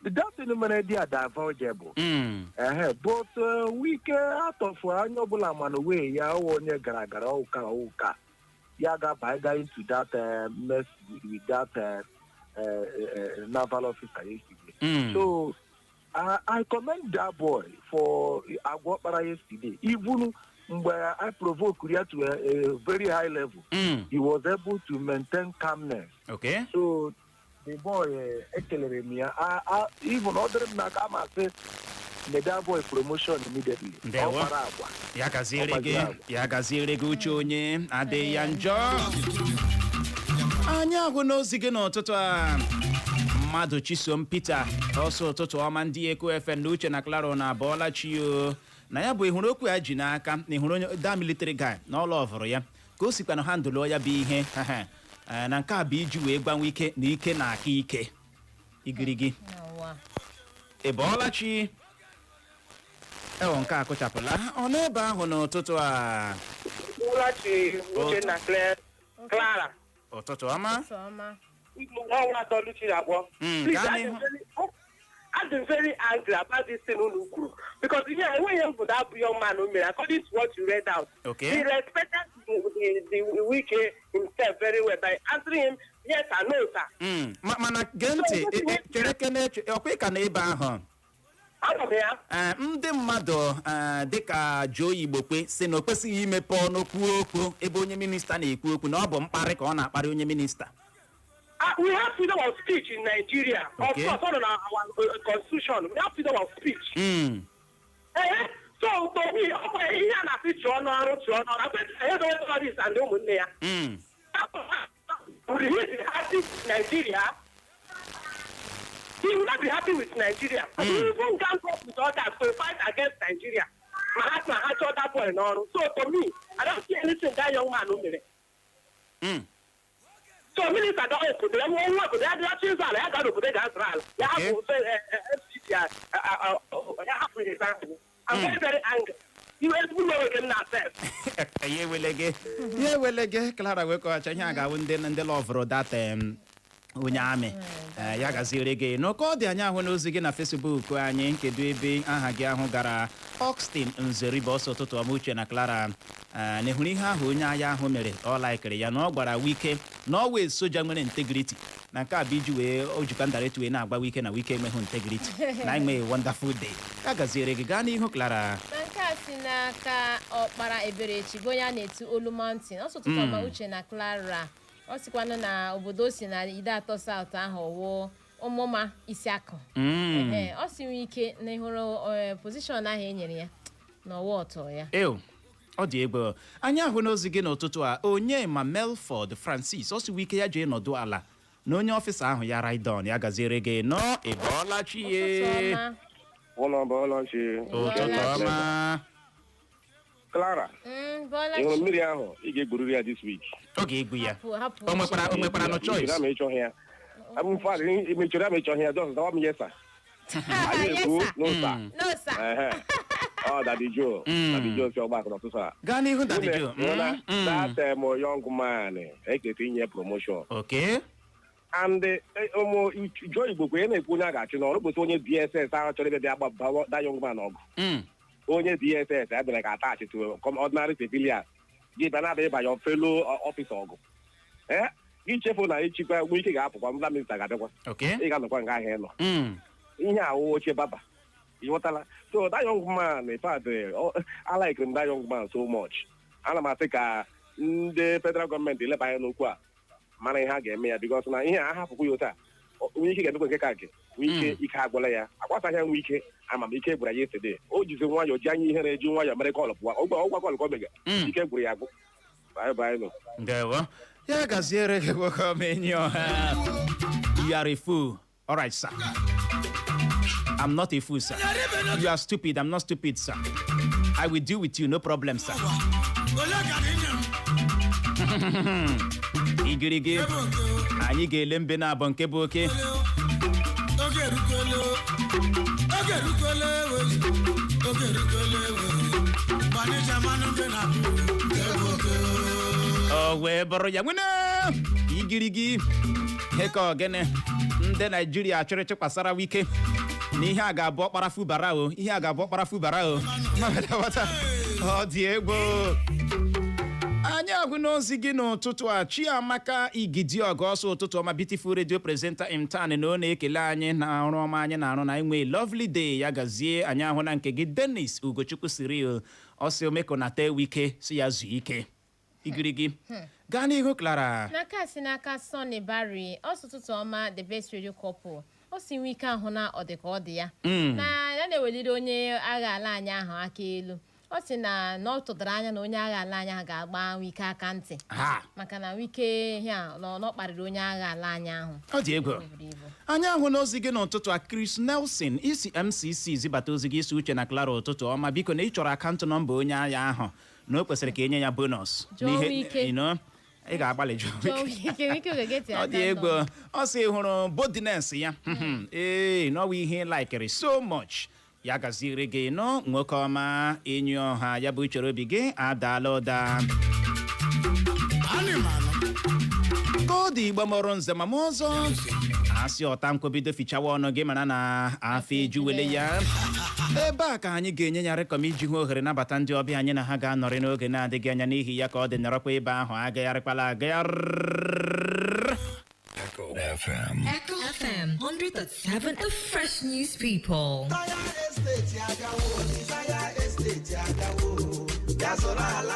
Speaker 13: That thing mere dị a divulgeable. Ehe, but Wike out of anya ọbụla, mana wee ya ọwụ onye gara gara ụka ụka ya ga-aba ga into that mess with that naval officer yesterday. So I commend that boy for agwa ọkpara yesterday. Even mgbe I provoke ya to a very high level, he was able to maintain calmness. So the boy, ekelere m ya. Even ọ dịrị m n'aka, ama sị nye that boy promotion immediately. Ọ
Speaker 1: Ndewo.
Speaker 13: kpara agwa.
Speaker 1: Ya gaziere
Speaker 13: Ọ
Speaker 1: gị.
Speaker 13: gbaziri agwa.
Speaker 1: Ya gaziere gị, uche onye adịghị ya njọ. Anyị ahụ n'ozi gị n'ụtụtụ a, mmadụ Chisom Peter. Ọsọ ụtụtụ ọma, ndị Eko FM na Uche na Claro, na abọọla chi o. Na ya bụ ịhụrụ okwu ya ji n'aka na ịhụrụ onye da military guy na ọlụ ọvụrụ ya ka o sikwa na handle ya bụ ihe. Na nke a bụ iji wee gbanwe ike na ike na aka ike igirigi.
Speaker 2: N'ụwa.
Speaker 1: Ị bọọla chi? Ewo, nke a kụchapụla. Ọ n'ebe ahụ n'ụtụtụ a.
Speaker 14: Ụlachi, Uche na Clara.
Speaker 1: Ụtụtụ ọma.
Speaker 2: Ụtụtụ ọma.
Speaker 14: Nwa Atọluchi na-akpọ. Please,
Speaker 1: Gaa
Speaker 14: I'm
Speaker 1: n'ihu.
Speaker 14: I'm very angry about this thing unu kwuru, because ihe enweghị m bụ that young man o mere, according to what you read out. He respected the Wike himself very well by answering him yes and no, sir.
Speaker 1: Mana gee ntị, chere kene, ọkwa ị ka na ebe ahụ?
Speaker 14: Ọ Anọ m ya.
Speaker 1: Ee, ndị mmadụ dịka Joe Igbokwe si na o kwesịghị imepe ọnụ kwuo okwu ebe onye minista na-ekwu okwu, na ọ bụ mkparị ka ọ na-akparị onye minista.
Speaker 14: Ah, we have freedom of speech in Nigeria. Of course, on our constitution, we have freedom of speech. Eh, so to me, ọ bụ ihe a na-asị chụọ n'ọrụ, chụọ n'ọrụ. Akwa ihe terrorist and ụmụnne ya. Will he be happy with Nigeria? He will not be happy with Nigeria. He even gang up with others to fight against Nigeria. Ma ha chọọ that boy n'ọrụ. So to me, I don't see anything that young man mere. So minister don obodo ya nwa obodo ya dịla chi ịzụ ala ya gara obodo ga-azụrụ ala ya hapụ FCT ya hapụ ihe ahụ. I'm very, very angry. Iwe ezigbo iwe wege m na sef.
Speaker 1: Ya ewele gị, ya ewele gị. Clara wee kọghacha ihe a ga-awụ ndị loverụ that onye amị. Ya gaziere gị n'oke ọ dị. Anyị ahụ n'ozi gị na Facebook anyị. Kedu ebe aha gị ahụ gara? Austin Nzeribe ọsọ, ụtụtụ ọma, Uche na Clara. Na ịhụrụ ihe ahụ onye agha ahụ mere, ọ likeiri ya, na ọ gwara Wike na ọ wee soja nwere integrity, na nke a bụ iji wee o jikwa ndarịta wee na-agba Wike na Wike enweghị integrity na enweghị. Wonderful day, ya gaziere gị. Gaa n'ihu, Clara.
Speaker 2: Na nke a si n'aka Ọkpara Eberechi, bụ onye a na-etu Olu Mountain ọsọ, ụtụtụ ọma, Uche na Clara. Ọ sịkwanụ na obodo o si na Ide Atọ South ahụ wụ Ụmụma Isiakụ. Ehe, ọ si nwee ike na ịhụrụ position ahụ e nyere ya na ọwa ọtọ ya.
Speaker 1: Ew, ọ dị egwu. Anyị ahụ n'ozi gị n'ụtụtụ a, onye ma Melford Francis, ọ siwa ike ya jee nọdụ ala na onye officer ahụ ya ride on. Ya gaziere gị nọ. Ịbọọla chi ye.
Speaker 2: Ụtụtụ ọma.
Speaker 15: Ụlọ bọọlụ chi.
Speaker 1: Ụtụtụ ọma.
Speaker 15: Clara,
Speaker 2: Bọọla
Speaker 15: ị hụrụ
Speaker 2: chi.
Speaker 15: mmiri ahụ, ị ga-egburiri ya this week.
Speaker 1: Ọ ga-egbu ya.
Speaker 2: Hapụ, hapụ.
Speaker 1: O nwekwara no choice.
Speaker 15: Ị ịchọghị ya. In fact, ị chọrọ ya ma ịchọghị ya, just dawa m, yes sir. Anyị
Speaker 2: Yes,
Speaker 15: ekwu
Speaker 2: sir.
Speaker 15: no sir.
Speaker 2: No sir.
Speaker 15: Ehe. Ọ Daddy Joe. Daddy Joe si ọgbakọ n'ụtụtụ a.
Speaker 1: Gaa n'ihu, Daddy Joe.
Speaker 15: That young man ekete inye promotion. And ụmụ Joe Igbokwe ya na-ekwu onye a ga-achị n'ọrụ kwesị onye DSS ahụ chọrọ ịbịa bịa gba that young man ọgụ. Onye DSS abịara ka attach to ordinary civilian gị bịa na-abịa ịba your fellow officer ọgụ. Ee, gị chefu na ịchịkwa nwe ike ga-apụkwa mba minista ga-abịakwa. Ị ga-anọkwa nga ahụ ị nọ. Ihe awụ oche baba, ịghọtala? So that young man, in fact, I like him, that young man, so much. Ana m asị ka ndị federal gọọmenti eleba anya n'okwu a, mara ihe a ga-eme ya, because na ihe a ahapụkwa ya otu a, nwee ike ga-emekwa nke ka nke nwee ike ike agwụla ya akwasaghị ya. Nwee ike amamike gwara ya yesterday, o jizi nwayọọ ji anya ihere ji nwayọọ mere call pụwa ọgwa call ka o mega. Ike gwụrụ ya agwụ. Bye bye nọ.
Speaker 1: Ndewo, ya gaziere gị, nwoke ọma, enyi ọha. You are a fool. All right, sir. I'm not a fool, sir. You are stupid. I'm not stupid, sir. I will deal with you, no problem, sir. Igirigi anyị ga-ele mbe na abọ nke bụ oke.
Speaker 10: Oge erukwele, oge erukwele, oge erukwele, gbanịja mmanụ mbe na nke bụ oke.
Speaker 1: O wee bụrụ ya nwene igirigi ihe ka ogene ndị Naijiria chịrị chịkwasara Wike na ihe a ga-abụ ọkpara fubara o, ihe a ga-abụ ọkpara fubara o. Ọ dị egwu. Anyị ahụ n'ozi gị n'ụtụtụ a, Chiamaka Igidi Ọgụ ọsọ, ụtụtụ ọma, beautiful radio presenter imtan, na ọ na-ekele anyị na ọrụ ọma anyị na-arụ na enwe lovely day. Ya gazie. Anyị ahụ na nke gị, Dennis Ugochukwu Cyril, ọsị omekonata Wike si ya zuo ike. Igirigi, gaa n'ihu, Clara.
Speaker 2: N'aka si n'aka Sonny Barry, ọsọ, ụtụtụ ọma, the best radio couple. Ọ si nwe ike ahụ na ọ dị ka ọ dị ya na ya na-eweliri onye agha ala anyị ahụ aka elu. Ọ sị na ọ tụtara anya na onye agha ala anyị ahụ ga-agba Wike aka ntị
Speaker 1: ha
Speaker 2: maka na Wike ihe a na ọ kparịrị onye agha ala anyị ahụ.
Speaker 1: Ọ dị egwu.
Speaker 2: O buru ibu.
Speaker 1: Anyị ahụ n'ozi gị n'ụtụtụ a, Chris Nelson isi MCC zibata ozi gị, isi Uche na Clara, ụtụtụ ọma. Biko, na ị chọrọ account number onye agha ahụ, na o kwesịrị ka enye ya bonus.
Speaker 2: Jụọ Wike.
Speaker 1: Ị ga-agbalị jụọ.
Speaker 2: Jụọ Wike, Wike ga-egeti.
Speaker 1: Ọ dị egwu. Ọ sị hụrụ boldness ya, ee, n'ọwa ihe likeiri so much. Ya gaziri gị nọ, nwoke ọma, enyi ọha. Ya bụ uchere obi gị adaala ụda. Ka ọ dị, Igbo mụrụ nze ma m ọzọ, asị ọta nkwobido fichawa ọnụ gị, mara na afọ ejuwele ya. Ebe a ka anyị ga-enye ya rekọm iji hụ ohere nabata ndị ọbịa anyị na ha ga-anọrị n'oge na-adịghị anya. N'ihi ya, ka ọ dị, nọrọkwa ebe ahụ, agagharịkwala agagharị.
Speaker 3: Echo FM.
Speaker 4: Echo FM 100.7, the fresh news people.
Speaker 16: Estate agawo, Desire Estate agawo, bịa zụrụ ala.